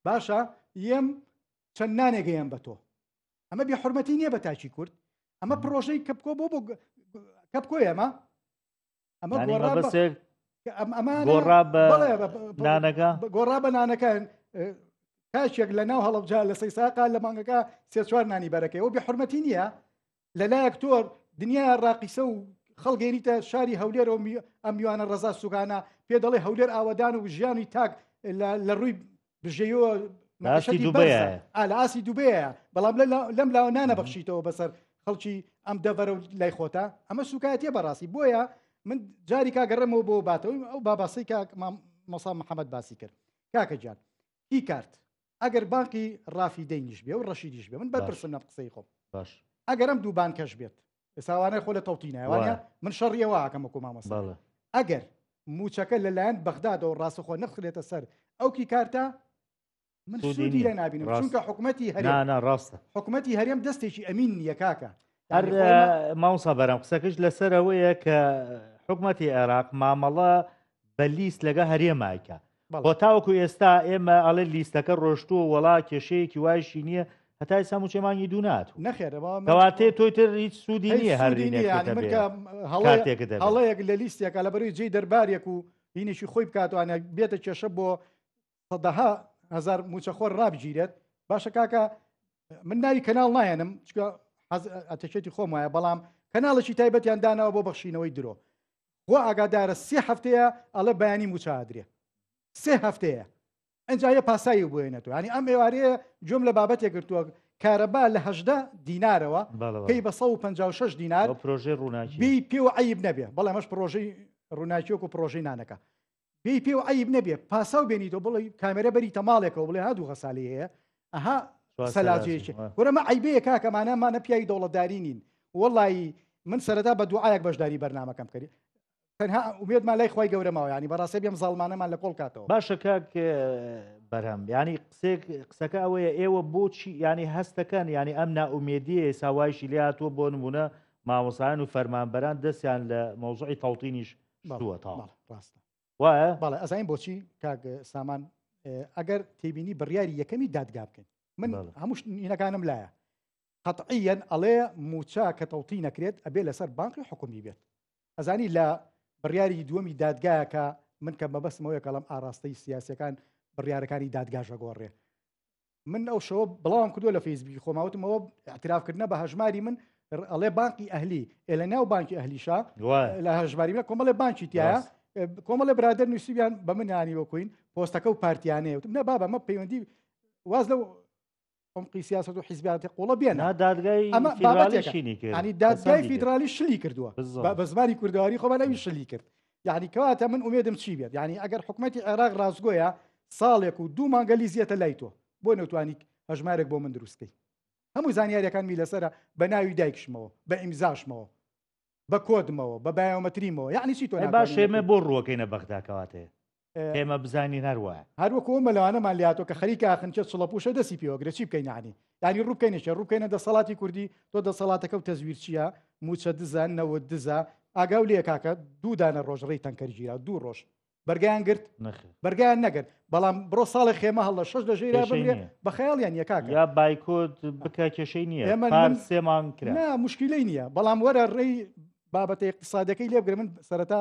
باشە یەم چەند نانێک هەیەم بە تۆ ئەمە بێ حرمەتی نییە بە تاکی کورد ئەمە پرۆژەی کەپکۆ بۆ بۆ کەپکۆی ئەمە ئەمە گۆڕا بە نانەکە گۆڕا بە نانەکە تاکێک لە ناو هەڵبجا لە سەیساقا لە مانگەکە سێ چوار نانی بەرەکەی ئەو بێ حرمەتی نییە لەلایەک تۆ دنیا ڕاقیسە و خەڵگەێنیتە شاری هەولێر و ئەم میوانە ڕەزا سوگانە پێ دەڵێ هەولێر ئاوەدان و ژیانی تاک لە ڕووی بژێیەوە لە ئاسی دوبەیە بەڵام لەم لاوە نانە بەخشیتەوە بەسەر خەڵکی ئەم دەڤەرە و لای خۆتە ئەمە سوکایەتیە بەڕاستی بۆیە من جاری کاگەڕێمەوە بۆ باتەوەی ئەو باباسی کاک مۆسا محەممەد باسی کرد کاکە گیان ئی کارت ئەگەر بانقی ڕافی دەینیش بێ و ڕەشیدیش بێ من بەرپرسم لەم قسەی خۆم باش ئەگەر ئەم دوو بانکەش بێت ئێساوانەی خۆ لە تەوتینایوانە من شەڕیەوە ئەکەم وەکو مامۆستا ئەگەر موچەکە لەلایەن بەغدادەوە ڕاستەخۆ نەخرێتە سەر ئەو کی کارتە. من سوودی لێ نابینم چونکە حکوومەتی هەر ڕاستە حکوومەتی هەرێم دەستێکی ئەمین نییە کاکە هەر مامۆستا بەرام قسەکەش لەسەر ئەوەیە کە حکوومەتی عێراق مامەڵە بە لیست لەگە هەرێمایکە بۆ تاوەکو ئێستا ئێمە ئەڵێ لیستەکە ڕۆشتووە وەڵا کێشەیەکی وایشی نییە هەتا ئێستا مووچەی مانگی دوو ناتوو نەخێر کەواتێ تۆی تر هیچ سوودی نییە هەر هەڵەیەک لە لیستێکە لە بەروی جێی دەربارێک و هینێکی خۆی بکاتوانە بێتە کێشە بۆ سەدەها هزار موچەخۆر ڕابگیرێت باشە کاکە من ناوی کەناڵ نایەنم چکە ئەتەکێتی خۆم وایە بەڵام کەناڵێکی تایبەتیان داناوە بۆ بەخشینەوەی درۆ خۆ ئاگادارە سێ هەفتەیە ئەڵێ بەیانی موچە ئادرێ سێ هەفتەیە ئەجا یە پاسایی بۆێنێتەوە ینی ئەم ئێوارەیە گوێم لە بابەتێک گرتووە کارەبا لە هەشدا دینارەوە پێی بە 156 دینار پرۆژەی ڕووناکی بی پێوە عیب نەبێ بەڵێ ئەمەش پرۆژەی ڕووناکیۆک و پرۆژەی نانەکە بی پێ و عیب نەبێ پاساو بێنیتەوە بڵێ کامێرە بەریتە ماڵێکەوە بڵێ ها دوو غەسالی هەیە ئەها سەلاجەیەکی وەرە مە عیبەیە کاکەمانە مانە پیاوی دەوڵەتداری نین وەڵی من سەرەتا بە دوعاەک بەشداری بەرنمەکەم کردی تەنها ئومێدمان لای خوای گەورە ماوە ینی بەڕاستی بێم زاڵمانەمان لە کۆڵ کاتەوە باشە کاک بەرهەم ینی قسێک قسەکە ئەوەیە ئێوە بۆچی ینی هەستەکەن ینی ئەم نائومێدیە ساوایشی لێ هاتووە بۆ نمونە مامۆسایان و فەرمانبەران دەستیان لە مەوزوعی تەوتینیش شتووە تا ڕاستە وایە بەڵێ ئەزانین بۆچی کاک سامان ئەگەر تێبینی بڕیاری یەکەمی دادگا بکەین من هەموو هینەکانم لایە قەتعیەن ئەڵێ موچە کە تەوتی نەکرێت ئەبێ لەسەر بانقی حکومی بێت ئەزانی لە بڕیاری دووەمی دادگایەکە من کە مەبەستمەوەیە کەڵم ئاراستەی سیاسەکان بڕیارەکانی دادگاژە گۆڕێ من ئەو شەوە بڵاوم کردو لە فەیسبوکی خۆماوتمەوە اعترافکردنە بە هەژماری من ئەڵێ بانقی ئەهلی ئێ لە ناو بانکی ئەهلیشا لە هەژماری منە کۆمەڵێ بانکی تایە کۆمەڵێ برادەر نووسیان بە من ینی وەکوین پۆستەکە و پارتیانەیە وتم نە بابە مە پەیوەندی واز لەو عمقی سیاست و حیزبیاتی قوڵە بێنە دادگای ئەمە بابەتێکە شینی کرد ینی دادگای فیدرالی شلی کردووە بە زمانی کوردەواری خۆمان ئەوی شلی کرد یعنی کەواتە من ئومێدم چی بێت یعنی ئەگەر حکومەتی عێراق ڕاستگۆیە ساڵێک و دوو مانگە لیزیەتە لای تۆ بۆ نەتوانی هەژمارێک بۆ من دروستکەی هەموو زانیاریەکان می لەسرە بە ناوی دایکشمەوە بە ئیمزاشمەوە بە کۆدمەوە بە بایۆمەتریمەوە یعنی چی تۆ باش ئێمە بۆ ڕووەکەینە بەغدا کەواتێ ئێمە بزانین هەر وایە. هەر وەکو ئەو مەلەوانەمان لێهاتوە کە خەریکە ئاخنچە چڵەپوشە دەستی پێوە گرێ چی بکەین یانی یانی ڕوو بکەینە کێ ڕوو بکەینە دەسەڵاتی کوردی تۆ دەسەڵاتەکە و تەزویرچیە موچە دزە نەوت دزە ئاگاو لێ کاکە دوو دانە ڕۆژ ڕێی تەنکەر گیرا دوو ڕۆژ بەرگیان گرت بەرگیان نەگرت بەڵام بڕۆ ساڵێ خێمە هەڵە شەش لە ژێرا بمرێ بە خەیاڵیان نیە کاکە یا بایکۆت بکە کێشەی نییە ئێمە سێمان کرا نا مشکلەی نییە بەڵام وەرە ڕێی بابەتە اقتصادەکەی لێبگرە من سەرەتا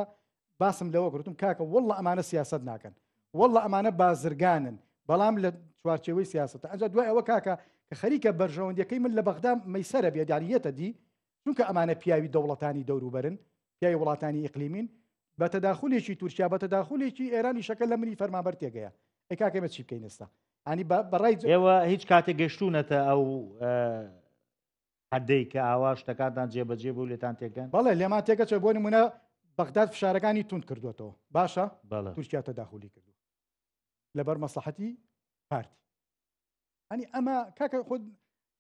باسم لەوە کردم کاکە واللە ئەمانە سیاست ناکەن واللە ئەمانە بازرگانن بەڵام لە چوارچێوەی سیاستە ئەجا دوای ئەوە کاکە کە خەریکە بەرژەوەندیەکەی من لە بەغدا مەیسەرە بێت یاریەتە دی چونکە ئەمانە پیاوی دەوڵەتانی دەوروبەرن پیاوی وڵاتانی ئیقلیمین بە تەداخولێکی تورکیا بە تەداخولێکی ئێرانی شەکە لە منی فەرمانبەر تێگەیە ئەی کاکە ئێمە چی بکەین ئێستا ئەنی بەڕای ئێوە هیچ کاتێک گەشتونەتە ئەو حەدەی کە ئاوا شتەکانتان جێبەجێ بوو لێتان تێکەن؟ بەڵێ لێمان تێکەچێت بۆ نمونە بەغداد فشارەکانی توند کردوێتەوە باشە تورکیا تەداخلی کردو لەبەر مەسلحەتی پارتی ئەنی ئەمە کاکە خۆ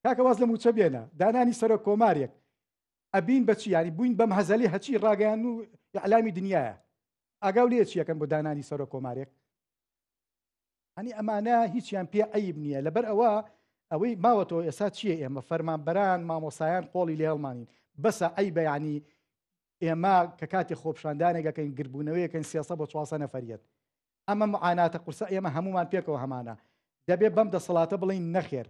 کاکە واز لە موچە بێنە دانانی سەرۆک کۆمارێک ئەبین بەچی ینی بووین بەم هەزەلی هەچی ڕاگەیان و ئەلامی دنیاە ئاگاو لێ چیەکەن بۆ دانانی سەرۆک کۆمارێک ئەنی ئەمانە هیچیان پێ عیب نییە لەبەر ئەوە ئەوەی ماوەتەوە ئێستا چییە ئێمە فەرمانبەران مامۆسایان قۆڵی لێ هەڵمانین بەسە ئەی بەیانی ئێمە کە کاتی خۆپشاندانێک ئەکەین گربوونەوەیەکەن سێسە بۆ چواسە نەفەریەت ئەمە معاناتە قورسە ئێمە هەمومان پێکەوە هەمانە دەبێ بەم دەسەڵاتە بڵین نەخێر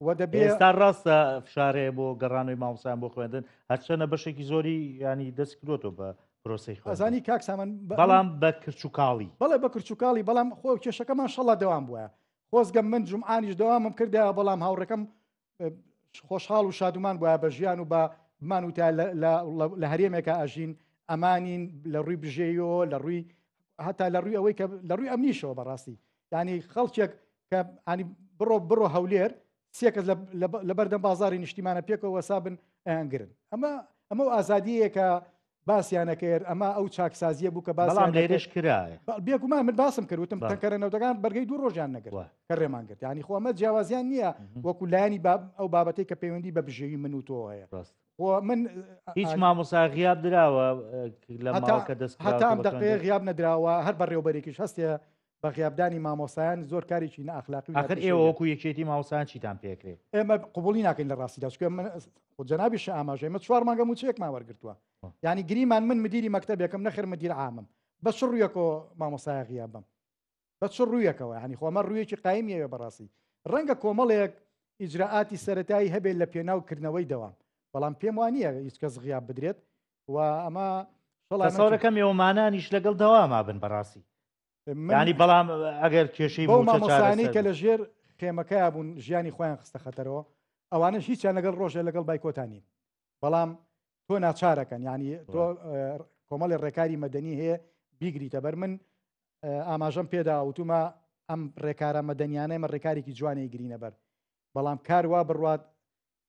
و دەبێ ئێستا ڕاستە فشارەیە بۆ گەڕانەوەی مامۆستایان بۆ خوێندن هەرچەنە بەشێکی زۆری ینی دەست کرۆتەوە بە پرۆسی خوێندن. ئەزانی کاک سامان بەڵام بە کرچ و کاڵی. بەڵێ بە کرچ و کاڵی بەڵام خۆ کێشەکەمان شەڵا دەوام بووە خۆزگە من جومعانیش دەوامم کردایە بەڵام هاوڕێکەم خۆشحاڵ و شادومان بووە بە ژیان و بە بمان وتە لە هەرێمێکە ئەژین ئەمانین لە ڕووی بژێیەوە لە ڕووی هەتا لە ڕووی ئەوەی کە لە ڕووی ئەمنیشەوە بەڕاستی ینی خەڵکێک کە ینی بڕۆ بڕۆ هەولێر سێ کەس لە بەردەم بازاری نیشتیمانە پێکەوە وەسابن ئەیانگرن ئەمە ئەمە و ئازادیەیە کە باسییانە کرد ئەمە ئەو چاکسازیە بوو کە باسیان لێرش کرا بێگومان من باسم کرد وتم تەنکەرە نەوتەکان بەرگەی دوو ڕۆژیان نەگرت کە ڕێمان گرت ینی خۆ ئەمە جیاوازیان نییە وەکو لایەنی ئەو بابەتەی کە پەیوەندی بە بژێوی من و تۆ هەیە ڕاست من هیچ مامۆسا غیاب دراوە لە ماوەکە دەست هەتا ئەم دەقەیە غیاب نەدراوە هەر بەڕێوبەرێکیش هەستێ. بە غیابدانی مامۆستایان زۆر کارێکی نائەخلاقی و ئاخر ئێوە وەکو یەکێتی مامۆستایان چیتان پێکرێ؟ ئێمە قبوڵی ناکەین لە ڕاستیدا چونکە من خۆ جەنابیش ئاماژەی ئێمە چوار مانگە مووچەیەکمان وەرگرتووە یعنی گریمان من مدیری مەکتەبێکم نەخێر مدیر عامم بە چ ڕوویەکەوە مامۆستایە غیاب بم بە چ ڕوویەکەوە یعنی خۆ ئەمە ڕوویەکی قایمیەوە بەڕاستی ڕەنگە کۆمەڵێک ئیجرائاتی سەتایی هەبێت لە پێناو کردنەوەی دەوام بەڵام پێم وانە هیچ کەس غیاب بدرێت و ئەمە تەسەورەکەم ئێوەمانانیش لەگەڵ دەواما بن بەڕاستی ینی بەڵام ئەگەر کێشەی بەو مامۆستایانەی کە لە ژێر خێمەکەیا بوون ژیانی خۆیان خستە خەتەرەوە ئەوانەش هیچیان لەگەڵ ڕۆژێ لەگەڵ بایکۆتا نین بەڵام تۆ ناچارەکەن ینی تۆ کۆمەڵی ڕێکاری مەدەنی هەیە بیگریتە بەر من ئاماژەم پێدا وتومە ئەم ڕێکارە مەدەنیانە ئمە ڕێکارێکی جوانەی گرینە بەر بەڵام کار وا بڕوات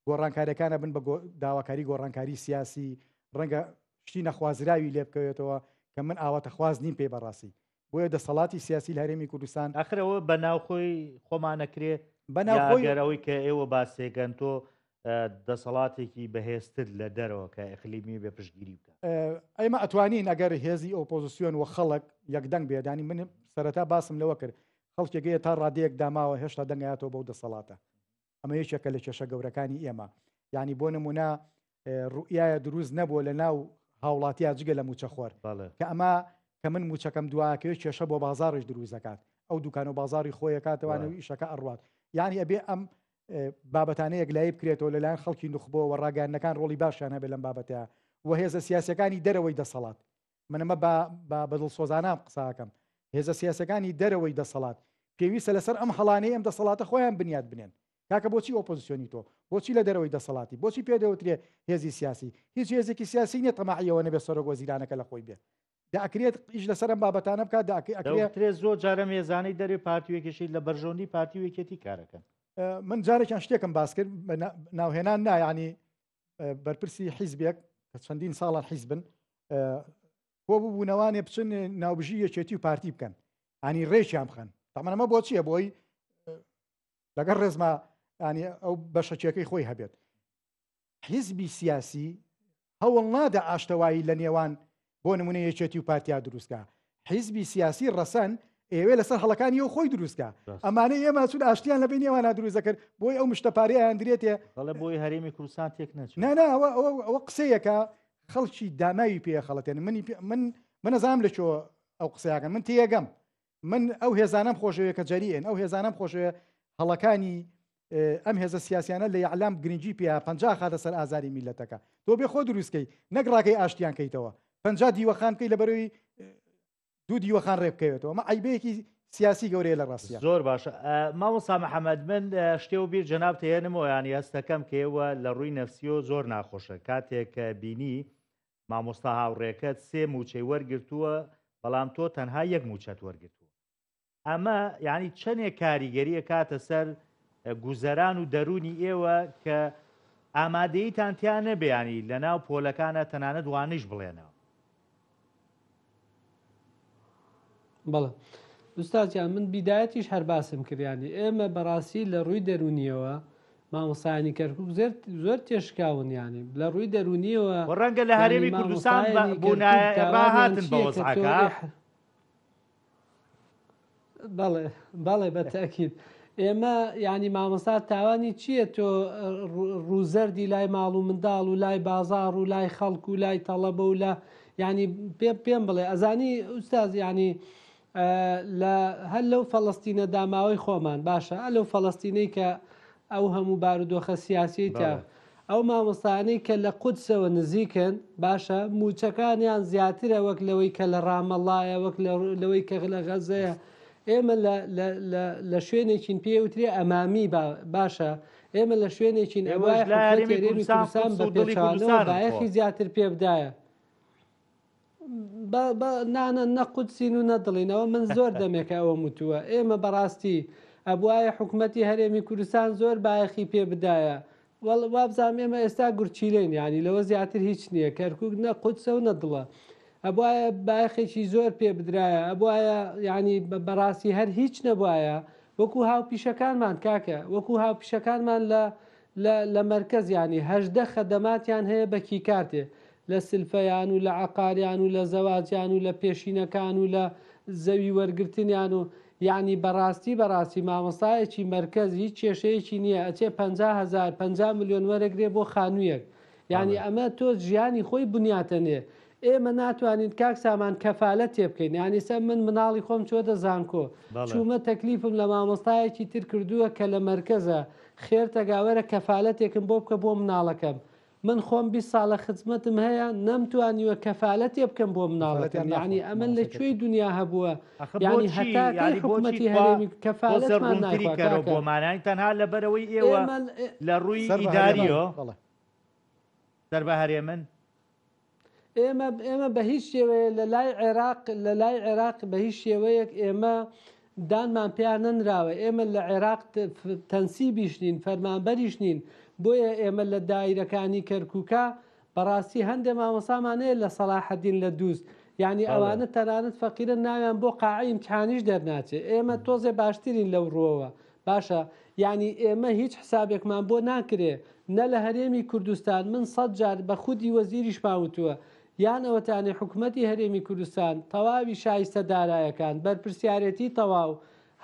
گۆڕانکاریەکان ئەبن بە داواکاری گۆڕانکاری سیاسی، ڕەنگە شتی نەخوازراوی لێ بکەوێتەوە کە من ئاواتەخواز نیم پێی بەڕاستی. بۆیە دەسەڵاتی سیاسی لە هەرێمی کوردستان. ئاخر ئەوە بە ناوخۆی خۆمان ئەکرێ بە ناوخۆی یا گەر ئەوەی کە ئێوە باسێکەن تۆ دەسەڵاتێکی بەهێزتر لە دەرەوە کە ئیقلیمی بێ پشتگیری بکات. ئێمە ئەتوانین ئەگەر هێزی ئۆپۆزسیۆن و خەڵک یەکدەنگ بێ، یانی من سەرەتا باسم لەوە کرد خەڵکێک هەیە تا ڕادەیەک داماوە هێشتا دەنگ ئەیاتەوە بەو دەسەڵاتە. ئەمە یەکێکە لە کێشە گەورەکانی ئێمە یعنی بۆ نمونە ڕوئایە دروست نەبووە لە ناو هاوڵاتیا جگە لە موچەخۆر کە ئەمە کە من موچەکەم دواکەوێت کێشە بۆ بازاڕیش دروست دەکات ئەو دوکان و بازاری خۆیەکاتەوانە و ئیشەکە ئەڕوات یعنی ئەبێ ئەم بابەتانە یەکلایی بکرێتەوە لەلایەن خەڵکی نوخبەوە ڕاگەیاندنەکان ڕۆڵی باشیان هەبێت لەم بابەتەیە و هێزە سیاسەکانی دەرەوەی دەسەڵات من ئەمە بە بە بە دڵسۆزانە قسە ئەکەم هێزە سیاسەکانی دەرەوەی دەسەڵات پێویستە لەسەر ئەم هەڵانەی ئەم دەسەڵاتە خۆیان بنیات بنێن کاکە بۆچی ئۆپۆزیسیۆنی تۆ بۆچی لە دەرەوەی دەسەڵاتی بۆچی پێ دەوترێ هێزی سیاسی هیچ هێزێکی سیاسی نیە تەماعیەوە نەبێت سەرۆک وەزیرانەکە لە خۆی بێ دەکرێت ئیش لەسەر ئەم بابەتانە بکات دەکرێت زۆر جارە مێزانەی دەرێ پارتی و یەکێتی لە بەرژەوەندی پارتی و یەکێتی کارەکەن من جارێکیان شتێکم باس کرد ناوهێنان نایانی بەرپرسی حیزبێک کە چەندین ساڵە حیزبن کۆ ببوونەوانێ بچن ناوبژی یەکێتی و پارتی بکەن ئەنی ڕێکیان بخەن تەمەنەمە بۆ چییە بۆی لەگەڵ ڕێزما ینی ئەو بەشەکیەکەی خۆی هەبێت حیزبی سیاسی هەوڵ نادا ئاشتەوایی لە نێوان بۆ نمونە یەکێتی و پارتیا دروستکا حیزبی سیاسی ڕەسەن ئێوێ لەسەر هەڵەکانی ئەو خۆی دروستکا ئەمانەی ئێمە چون ئاشتیان لە بینی ئەوانە دروست دەکرد بۆی ئەو مشتە پارەیان درێتێ بەڵێ بۆی هەرێمی کوردستان تێک نەچێت نا نا ئەوە ئەوە ئەوە قسەیەکە خەڵکی داماوی پێ خەڵەتێن منی من من نەزانم لە کوێ ئەو قسەیەکەن من تێگەم من ئەو هێزانەم خۆشەوێ کە جەریئن ئەو هێزانەم خۆشەوێ هەڵەکانی ئەم هێزە سیاسیانە لە یعلام گرنگی پێ پەنجا خاتە سەر ئازاری میلەتەکە تۆ بێ خۆ دروستکەی نەک ڕاکەی ئاشتیان کەیتەوە پەنجا دیوەخان بکەی لە بەرەوەی دوو دیوەخان ڕێ بکەوێتەوە ئەمە عیبەیەکی سیاسی گەورەیە لە ڕاستە زۆر باشە مامۆستا محەممەد من شتێ و بیر جەناب تێنمەوە ینی هەستەکەم کە ئێوە لە ڕووی نەفسیۆ زۆر ناخۆشە کاتێک بینی مامۆستا هاوڕێکەت سێ مووچەی وەرگرتووە بەڵام تۆ تەنها یەک مووچەت وەرگرتووە ئەمە یعنی چەندێک کاریگەری ئەکاتە سەر گوزەران و دەروونی ئێوە کە ئامادەیتان تیا نەبێ ینی لە ناو پۆلەکانە تەنانەت وانەیش بڵێنەوە. بەڵێ ئوستاز گیان من بیدایەتیش هەر باسم کرد یانی ئێمە بەڕاستی لە ڕووی دەروونیەوە مامۆستایانی کەرکوک زۆر زۆر تێشکاون یانی لە ڕووی دەروونیەوە و ڕەنگە لە یانی هەرێمی کوردستان مامۆستایانی کەرکوک بوونایە تاوانیان ڕاهاتن بە چییە کە تۆ وەزعەکە. ئیح بەڵێ بەڵێ بە تەئکید ئێمە یانی مامۆستا تاوانی چییە تۆ ڕووزەردی لای ماڵ و منداڵ و لای بازاڕ و لای خەڵک و لای تەڵەبە و لە ینی پێ پێم بڵێ ئەزانی ئوستاز ینی لە هەر لەو فەڵستینە داماوەی خۆمان باشە ئە لەو فەڵستینەی کە ئەو هەموو بارودۆخە سیاسیەی تیا ئەو مامۆستایانەی کە لە قودسەوە نزیکن باشە مووچەکانیان زیاترە وەک لەوەی کە لە ڕامەڵایە وەک لەوەی کە لە غەزەیە ئێمە لە شوێنێکین پێ وترێ ئەمامی باشە ئێمە لە شوێنێکین ئەوە حکومەتی هەرێمی کوردستان بە پێچەوانەوە بایەخی زیاتر پێ بدایە. بە بە نانە نە قودسین و نە دڵین ئەوە من زۆر دەمێکە ئەوەم وتووە ئێمە بەڕاستی ئەبوایە حکومەتی هەرێمی کوردستان زۆر بایەخی پێ بدایە وەڵ وابزانم ئێمە ئێستا گورچیلەین یانی لەوە زیاتر هیچ نییە کەرکک نە قودسە و نە دڵە ئەبوایە بایەخێکی زۆر پێ بدرایە ئەبوایە یانی بەڕاستی هەر هیچ نەبوایە وەکو هاوپیشەکانمان کاکە وەکو هاوپیشەکانمان لە لە لە مەرکەز یانی 18 خەدەماتیان هەیە بە کیکارتێ لە سلفەیان و لە عەقاریان و لە زەواجیان و لە پێشینەکان و لە زەوی وەرگرتنیان و. یەعنی بەڕاستی بەڕاستی مامۆستایەکی مەرکەز هیچ کێشەیەکی نییە ئەچێ 50 هەزار 50 ملیۆن وەرەگرێ بۆ خانوویەک یانی ئەمە تۆ ژیانی خۆی بنیاتەنێ ئێمە ناتوانین کاک سامان کەفالەت تێ بکەین یانی سە من مناڵی خۆم چۆتە زانکۆ چوومە تەکلیفم لە مامۆستایەکی تر کردووە کە لە مەرکەزە خێرتەگا وەرە کەفالەتێکم بۆ بکە بۆ مناڵەکەم من خۆم 20 ساڵە خزمەتم هەیە نەمتوانیوە کەفالەتێ بکەم بۆ مناڵەکەم یعنی ئەمە لە کوێی دنیا هەبووە یعنی هەتا کەی حکومەتی هەرێمی کەفالەتمان ناخوا کاکە بۆمانانی تەنها لەبەرەوەی ئێوە لە ڕووی ئیداریەوە سەر بە هەرێمن ئێمە ئێمە بە هیچ شێوەیە لە لای عێراق لە لای عێراق بە هیچ شێوەیەک ئێمە دانمان پێیان نەنراوە ئێمە لە عێراق تەنسیبیش نین فەرمانبەریش نین بۆیە ئێمە لە دایرەکانی کەرکووکە بەڕاستی هەندێ مامۆسامان هەیە لە سەڵاحەدین لە دووز یعنی ئەوانە تەنانەت فەقیرە ناویان بۆ قاعەی ئیمتحانیش دەرناچێ ئێمە تۆزێ باشترین لەو ڕووەوە باشە یانی ئێمە هیچ حسابێکمان بۆ ناکرێ نە لە هەرێمی کوردستان من سەد جار بە خودی وەزیریشمان وتووە یان ئەوەتانێ حکومەتی هەرێمی کوردستان تەواوی شایستە دارایەکان بەرپرسیارێتی تەواو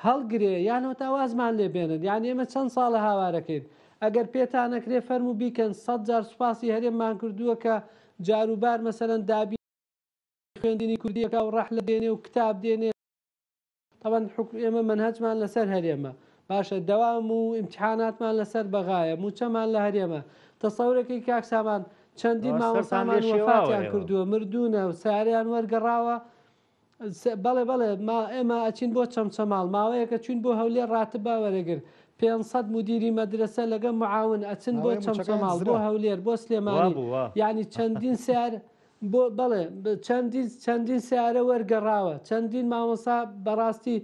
هەڵگرێ یان ئەوەتا وازمان لێ بێنن یان ئێمە چەند ساڵە هاوارەکەین ئەگەر پێتانەکرێ فەرموو بیکەن سەد جار سوپاسی هەرێممان کردووە کە جاروبار مەسەلەن دابی خوێندنی کوردیەکە و ڕەحلە دێنێ و کتاب دێنێ تەبعەن حوکم ئێمە مەنهەجمان لەسەر هەرێمە باشە دەوام و ئیمتحاناتمان لەسەر بەغایە موچەمان لە هەرێمە تەسەورەکەی کاک سامان چەندین مامۆستامان وەفاتیان کردووە مردوونە و ساریان وەرگەڕاوە بەڵێ بەڵێ ما ئێمە ئەچین بۆ چەمچەماڵ ماوەیەکە چوین بۆ هەولێر ڕاتب باوەرەگر 500 مدیری مەدرسە لەگە معاون ئەچن بۆ چەمچەماڵ بۆ هەولێر بۆ سلێمانی یعنی چەندین سیار بۆ بەڵێ چەندین چەندین سیارە وەرگەڕاوە چەندین مامۆسا بەڕاستی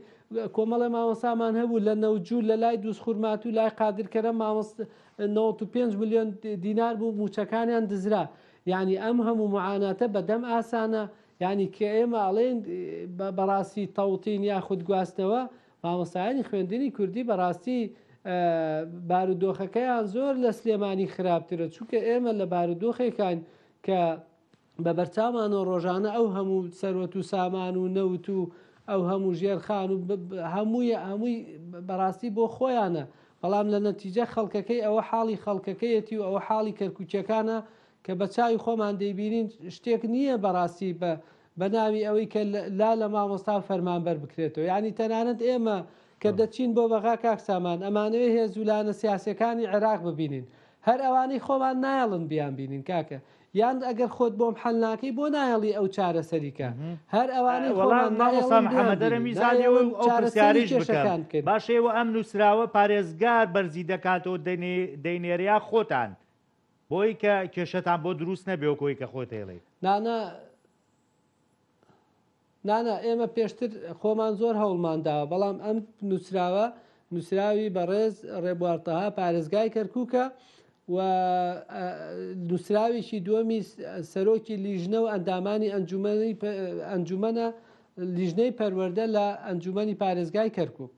کۆمەڵی مامۆسامان هەبوو لە نەوجوو لە لای دووسخورماتوو لای قادر کەرەم مامۆست 95 میلیۆن دینار بوو موچەکانیان دزرا یعنی ئەم هەموو معاناتە بەدەم ئاسانە یعنی کە ئێمە ئەڵێن بەڕاستی تەوتین یاخود گواستنەوە مامۆستایانی خوێندنی کوردی بەڕاستی بارودۆخەکەیان زۆر لە سلێمانی خراپترە چونکە ئێمە لە بارودۆخێکان کە بە بەرچاومانەوە ڕۆژانە ئەو هەموو سەروەت و سامان و نەوت و ئەو هەموو ژێرخان و هەمووی هەمووی بەڕاستی بۆ خۆیانە بەڵام لە نەتیجە خەڵکەکەی ئەوە حاڵی خەڵکەکەیەتی و ئەوە حاڵی کەرکووکیەکانە کە بە چاوی خۆمان دەیبینین شتێک نییە بەڕاستی بە بە ناوی ئەوەی کە لا لە مامۆستا و فەرمانبەر بکرێتەوە یعنی تەنانەت ئێمە کە دەچین بۆ بەغا کاک سامان ئەمانەوێ هێز و لایەنە سیاسیەکانی عێراق ببینین هەر ئەوانەی خۆمان نایەڵن بیان بینین کاکە یان ئەگەر خۆت بۆم حەل ناکەی بۆ نایەڵی ئەو چارەسەری کە هەر ئەوانەی وەڵا خۆمان مامۆستا نایەڵن بیان محەمەد بینین ئەرەمی زادەوە نایەڵن و ئەو چارەسەری پرسیارەیش بکەم کێشەکان بکەین. باشە ئێوە ئەم نووسراوە پارێزگار بەرزی دەکاتەوە دەینێرێ یا خۆتان بۆی کە کێشەتان بۆ دروست نەبێ وەکو ئەوی کە خۆت ئەیڵێی؟ نانا نانا ئێمە پێشتر خۆمان زۆر هەوڵمان داوە بەڵام ئەم نووسراوە نووسراوی بەڕێز ڕێبوار تەها پارێزگای کەرکووکە و نووسراوێکی دووەمی سەرۆکی لیژنە و ئەندامانی ئەنجومەنی ئەنجومەنە لیژنەی پەروەردە لە ئەنجومەنی پارێزگای کەرکووک.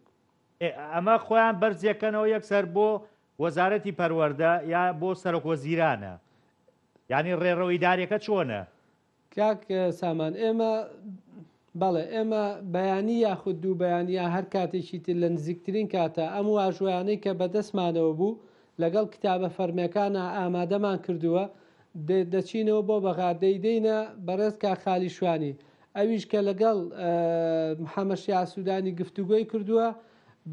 ئەمە خۆیان بەرزیەکەنەوە یەکسەر بۆ وەزارەتی پەروەردە یا بۆ سەرۆک وەزیرانە یانی ڕێڕەو ئیداریەکە چۆنە؟ کاک سامان ئێمە بەڵێ ئێمە بەیانی یاخود دوو بەیانی یا هەر کاتێکی تر لە نزیکترین کاتە ئەم واژۆیانەی کە بەدەستمانەوە بوو لەگەڵ کتابە فەرمیەکانە ئامادەمان کردووە دەچینەوە بۆ بەغا دەیدەینە بەڕێز کاک خالی شوانی ئەویش کە لەگەڵ محەمەد شیاع سودانی گفتوگۆی کردووە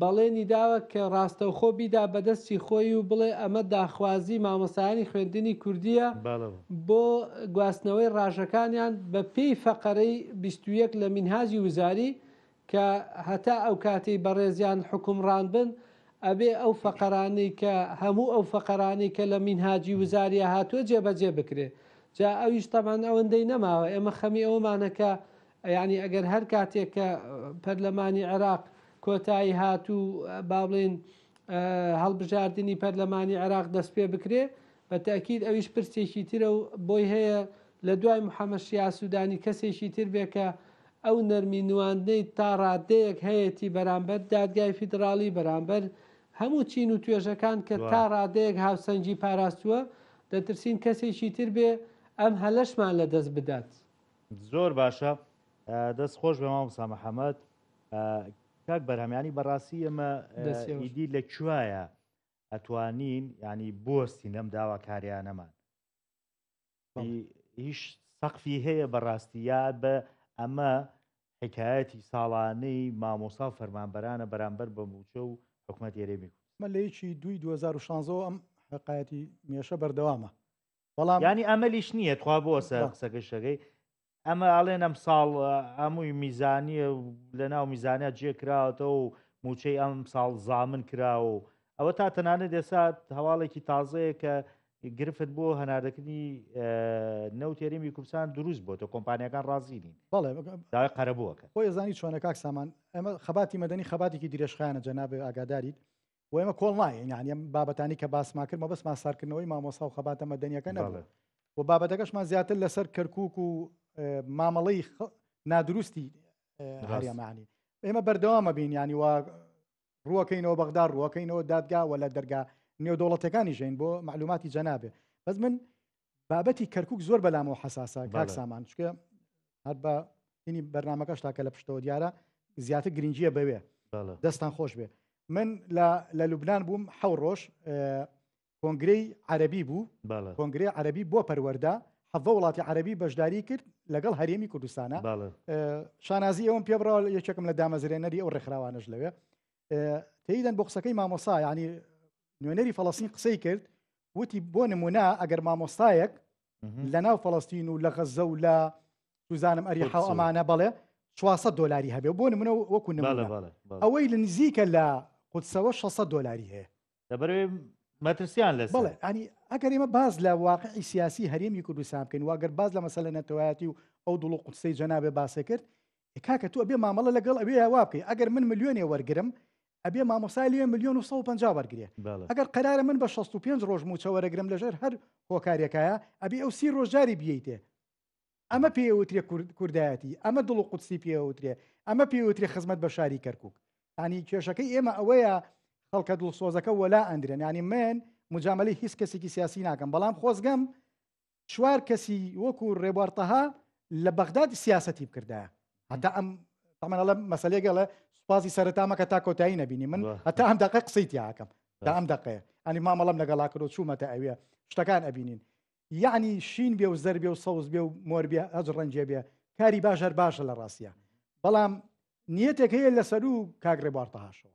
بەڵێنی داوە کە ڕاستەوخۆ بیدا بەدەستی خۆی و بڵێ ئەمە داخوازی مامۆستایانی خوێندنی کوردییە بۆ گواستنەوەی ڕاژەکانیان بە پێی فەقەرەی 21 لە مینهاجی وزاری کە هەتا ئەو کاتەی بەڕێزیان حوکمڕان بن ئەبێ ئەو فەقەرانەی کە هەموو ئەو فەقەرانەی کە لە مینهاجی وزاریە هاتووە جێبەجێ بکرێ جا ئەویش تەبعەن ئەوەندەی نەماوە ئێمە خەمی ئەوەمانە کە یانی ئەگەر هەر کاتێک کە پەرلەمانی عێراق کۆتایی هات و با بڵێین هەڵبژاردنی پەرلەمانی عێراق دەست پێ بکرێ بە تەئکید ئەویش پرسێکی ترە و بۆی هەیە لە دوای محەمەد شیاع سودانی کەسێکی تر بێ کە ئەو نەرمی نواندنەی تا ڕادەیەک هەیەتی بەرامبەر دادگای فیدڕاڵی بەرامبەر هەموو چین و توێژەکان کە تا ڕادەیەک هاوسەنگی پاراستووە دەترسین کەسێکی تر بێ ئەم هەلەشمان لە دەست بدات. زۆر باشە دەست خۆش بێ مامۆستا محەممەد. کاک بەرهەم ینی بەڕاستی ئێمە ئیدی لە کوایە ئەتوانین ینی بۆستین لەم داواکاریانەمان هیچ سەقفی هەیە بەڕاستی یا بە ئەمە حکایەتی ساڵانەی مامۆسا و فەرمانبەرانە بەرامبەر بە موچە و حکومەت هەرێمی من لە یەکی دووی 2016 ئەم حقایەتی مێشە بەردەوامە بەڵام ینی ئەمەلیش نییە تخوا بۆ سەر قسەکە شەکەی ئەمە ئەڵێن ئەم ساڵ هەمووی میزانیە و لەناو میزانە جێ کراوەتەوە و موچەی ئەم ساڵ زامن کراوە و ئەوە تا تەنانەت ئێستا هەواڵێکی تازەیە کە گرفت بۆ هەناردەکردنی نەوت هەرێمی کوردستان دروست بۆتە کۆمپانیەکان ڕازی نین بەڵێ داوای قەرەبووەکە خۆی زانی چۆنە کاک سامان ئەمە خەباتی مەدەنی خەباتێکی درێژخایەنە جەنابێ ئاگاداریت و ئێمە کۆڵ نایەین یعنی ئەم بابەتانی کە باسمان کرد مەبەستمان سارکردنەوەی مامۆسا و خەباتە مەدەنیەکە نەبوو و بابەتەکەشمان زیاتر لەسەر کەرکک و مامەڵەی نادروستی هەرێمانی ئێمە بەردەوامە بین ینی وا ڕوەکەینەوە بەغدا ڕوەکەینەوە دادگا وە لە دەرگا نێودەوڵەتەکانی ژین بۆ معلوماتی جەنابێ بەس من بابەتی کەرکک زۆر بەلامەوە حساسە کاک سامان چکە هەر بە هینی بەرنمەکەش تاکە لە پشتەوە دیارە زیاتر گرنگیە بەوێ دەستان خۆش بێ من لە لوبناان بووم حەو ڕۆژ کۆنگرەی عەربی بوو کۆنگرەی عەربی بۆ پەروەەردە حەڤە وڵاتی عەربی بەشداری کرد لەگەڵ هەرێمی کوردستانە شانازی ئەوم پێبڕا یەکێکم لە دامەزرێنەری ئەو ڕێکخراوانش لەوێ تێیدەن بۆ قسەکەی مامۆسا ینی نوێنەری فەڵەستین قسەی کرد وتی بۆ نمونە ئەگەر مامۆستایەک لە ناو فەڵەستین و لە غەزە و لە سوزانم ئەریحا و ئەمانە بەڵێ 400 دلاری هەبێ بۆ نمونە وەکو نمونە ئەوەی لە نزیکە لە قودسەوە 600 دلاری هەیە لەبەرەوەی مەترسیان لەسەر. بەڵێ ینی ئەگەر ئێمە باز لە واقعی سیاسی هەرێمی کوردستان بکەین واگەر باز لە مەسەلە نەتەوایەتی و ئەو دڵ و قودسەی جەنابێ باسێ کرد کاکە تو ئەبێ مامەڵە لەگەڵ ئەوێ وا بکەی ئەگەر من ملیۆنێ وەرگرم ئەبێ مامۆسای لێ ملیۆن و 150 وەرگێ ئەگەر قەرارە من بە 65 ڕۆژ موچە وەرەگرم لەژێر هەر هۆکارێکایە ئەبێ ئەو سی ڕۆژ جاری بیەیتێ ئەمە پێی وترێ کوردایەتی ئەمە دڵ و قودسی پێ وترێ ئەمە پێی وترێ خزمەت بە شاری کەرکک ینی کێشەکەی ئێمە ئەوەیە خەڵکە دڵسۆزەکە وەلا ئەندرێن ینی من مجاملەی هیچ کەسێکی سیاسی ناکەم بەڵام خۆزگەم چوار کەسی وەکو ڕێبوار تەها لە بەغداد سیاسەتی بکردایە هەتا ئەم تەمەڵە مەسلەیەگەڵە سوپاسی سەرەتا مەکە تا کۆتایی نەبینی من هەتا ئەم دقە قسەی تیاکەم تا ئەم دقەیە ئەنی مامەڵم لەگەڵا کرد و چوومەتە ئەوێ شتەکان ئەبینین یعنی شین بێ و زەر بێ و سەوز بێ و مۆر بێ هەج ڕەنجێ بێ کاری باش هەر باشە لە ڕاستە بەڵام نیەتێک هەیە لەسەر و کاک ڕێبوار تەهاشەوە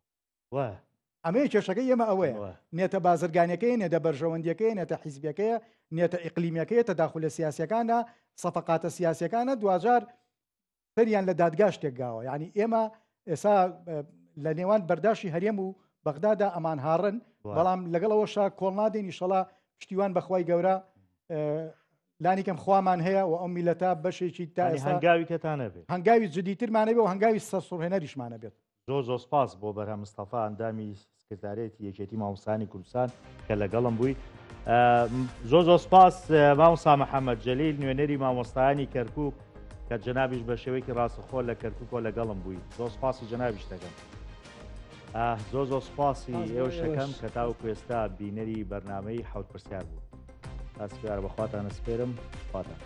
ئەمەیە کێشەکەی ئێمە ئەوەیە نێتە بازرگانەکەی نێتە بەرژەوەندیەکەی نێتە حیزبەکەیە نێتە ئیقلیمیەکەی تەداخلە سیاسەکانە سەفقاتە سیاسەکانە دواجار سەریان لە دادگا شتێک گاوە یعنی ئێمە ئێسا لە نێوان بەرداشی هەرێم و بەغدادا ئەمان هاڕن بەڵام لەگەڵەوەشا کۆڵنادێن ئیشەڵا پشتیوان بەخوای گەورە لانیکەم خوامان هەیە و ئەو میلەتە بەشێکی تا هەنگاوی کەتانە بێت هەنگاوی جدیترمانەبێ و هەنگاوی سەرسوڕهێنەریشمانە بێت زۆر زۆر سپاس بۆ بەرهەم مستەفا ئەندامی سکرتارێتی یەکێتی مامۆستایانی کوردستان کە لەگەڵم بووی زۆر زۆر سپاس مامۆستا محەممەد جەلیل نوێنەری مامۆستایانی کەرکک کە جەنابیش بە شێوەیەکی ڕاستەخۆ لە کەرککۆ لەگەڵم بووی زۆر سپاسی جەنابیش دەکەم زۆر زۆر سپاسی ئێوەش دەکەم کە تاوەکو ئێستا بینەری بەرنامەی حەوت پرسیار بوو. تا سپیارە بەخواتان ئەسپێرم خواتان.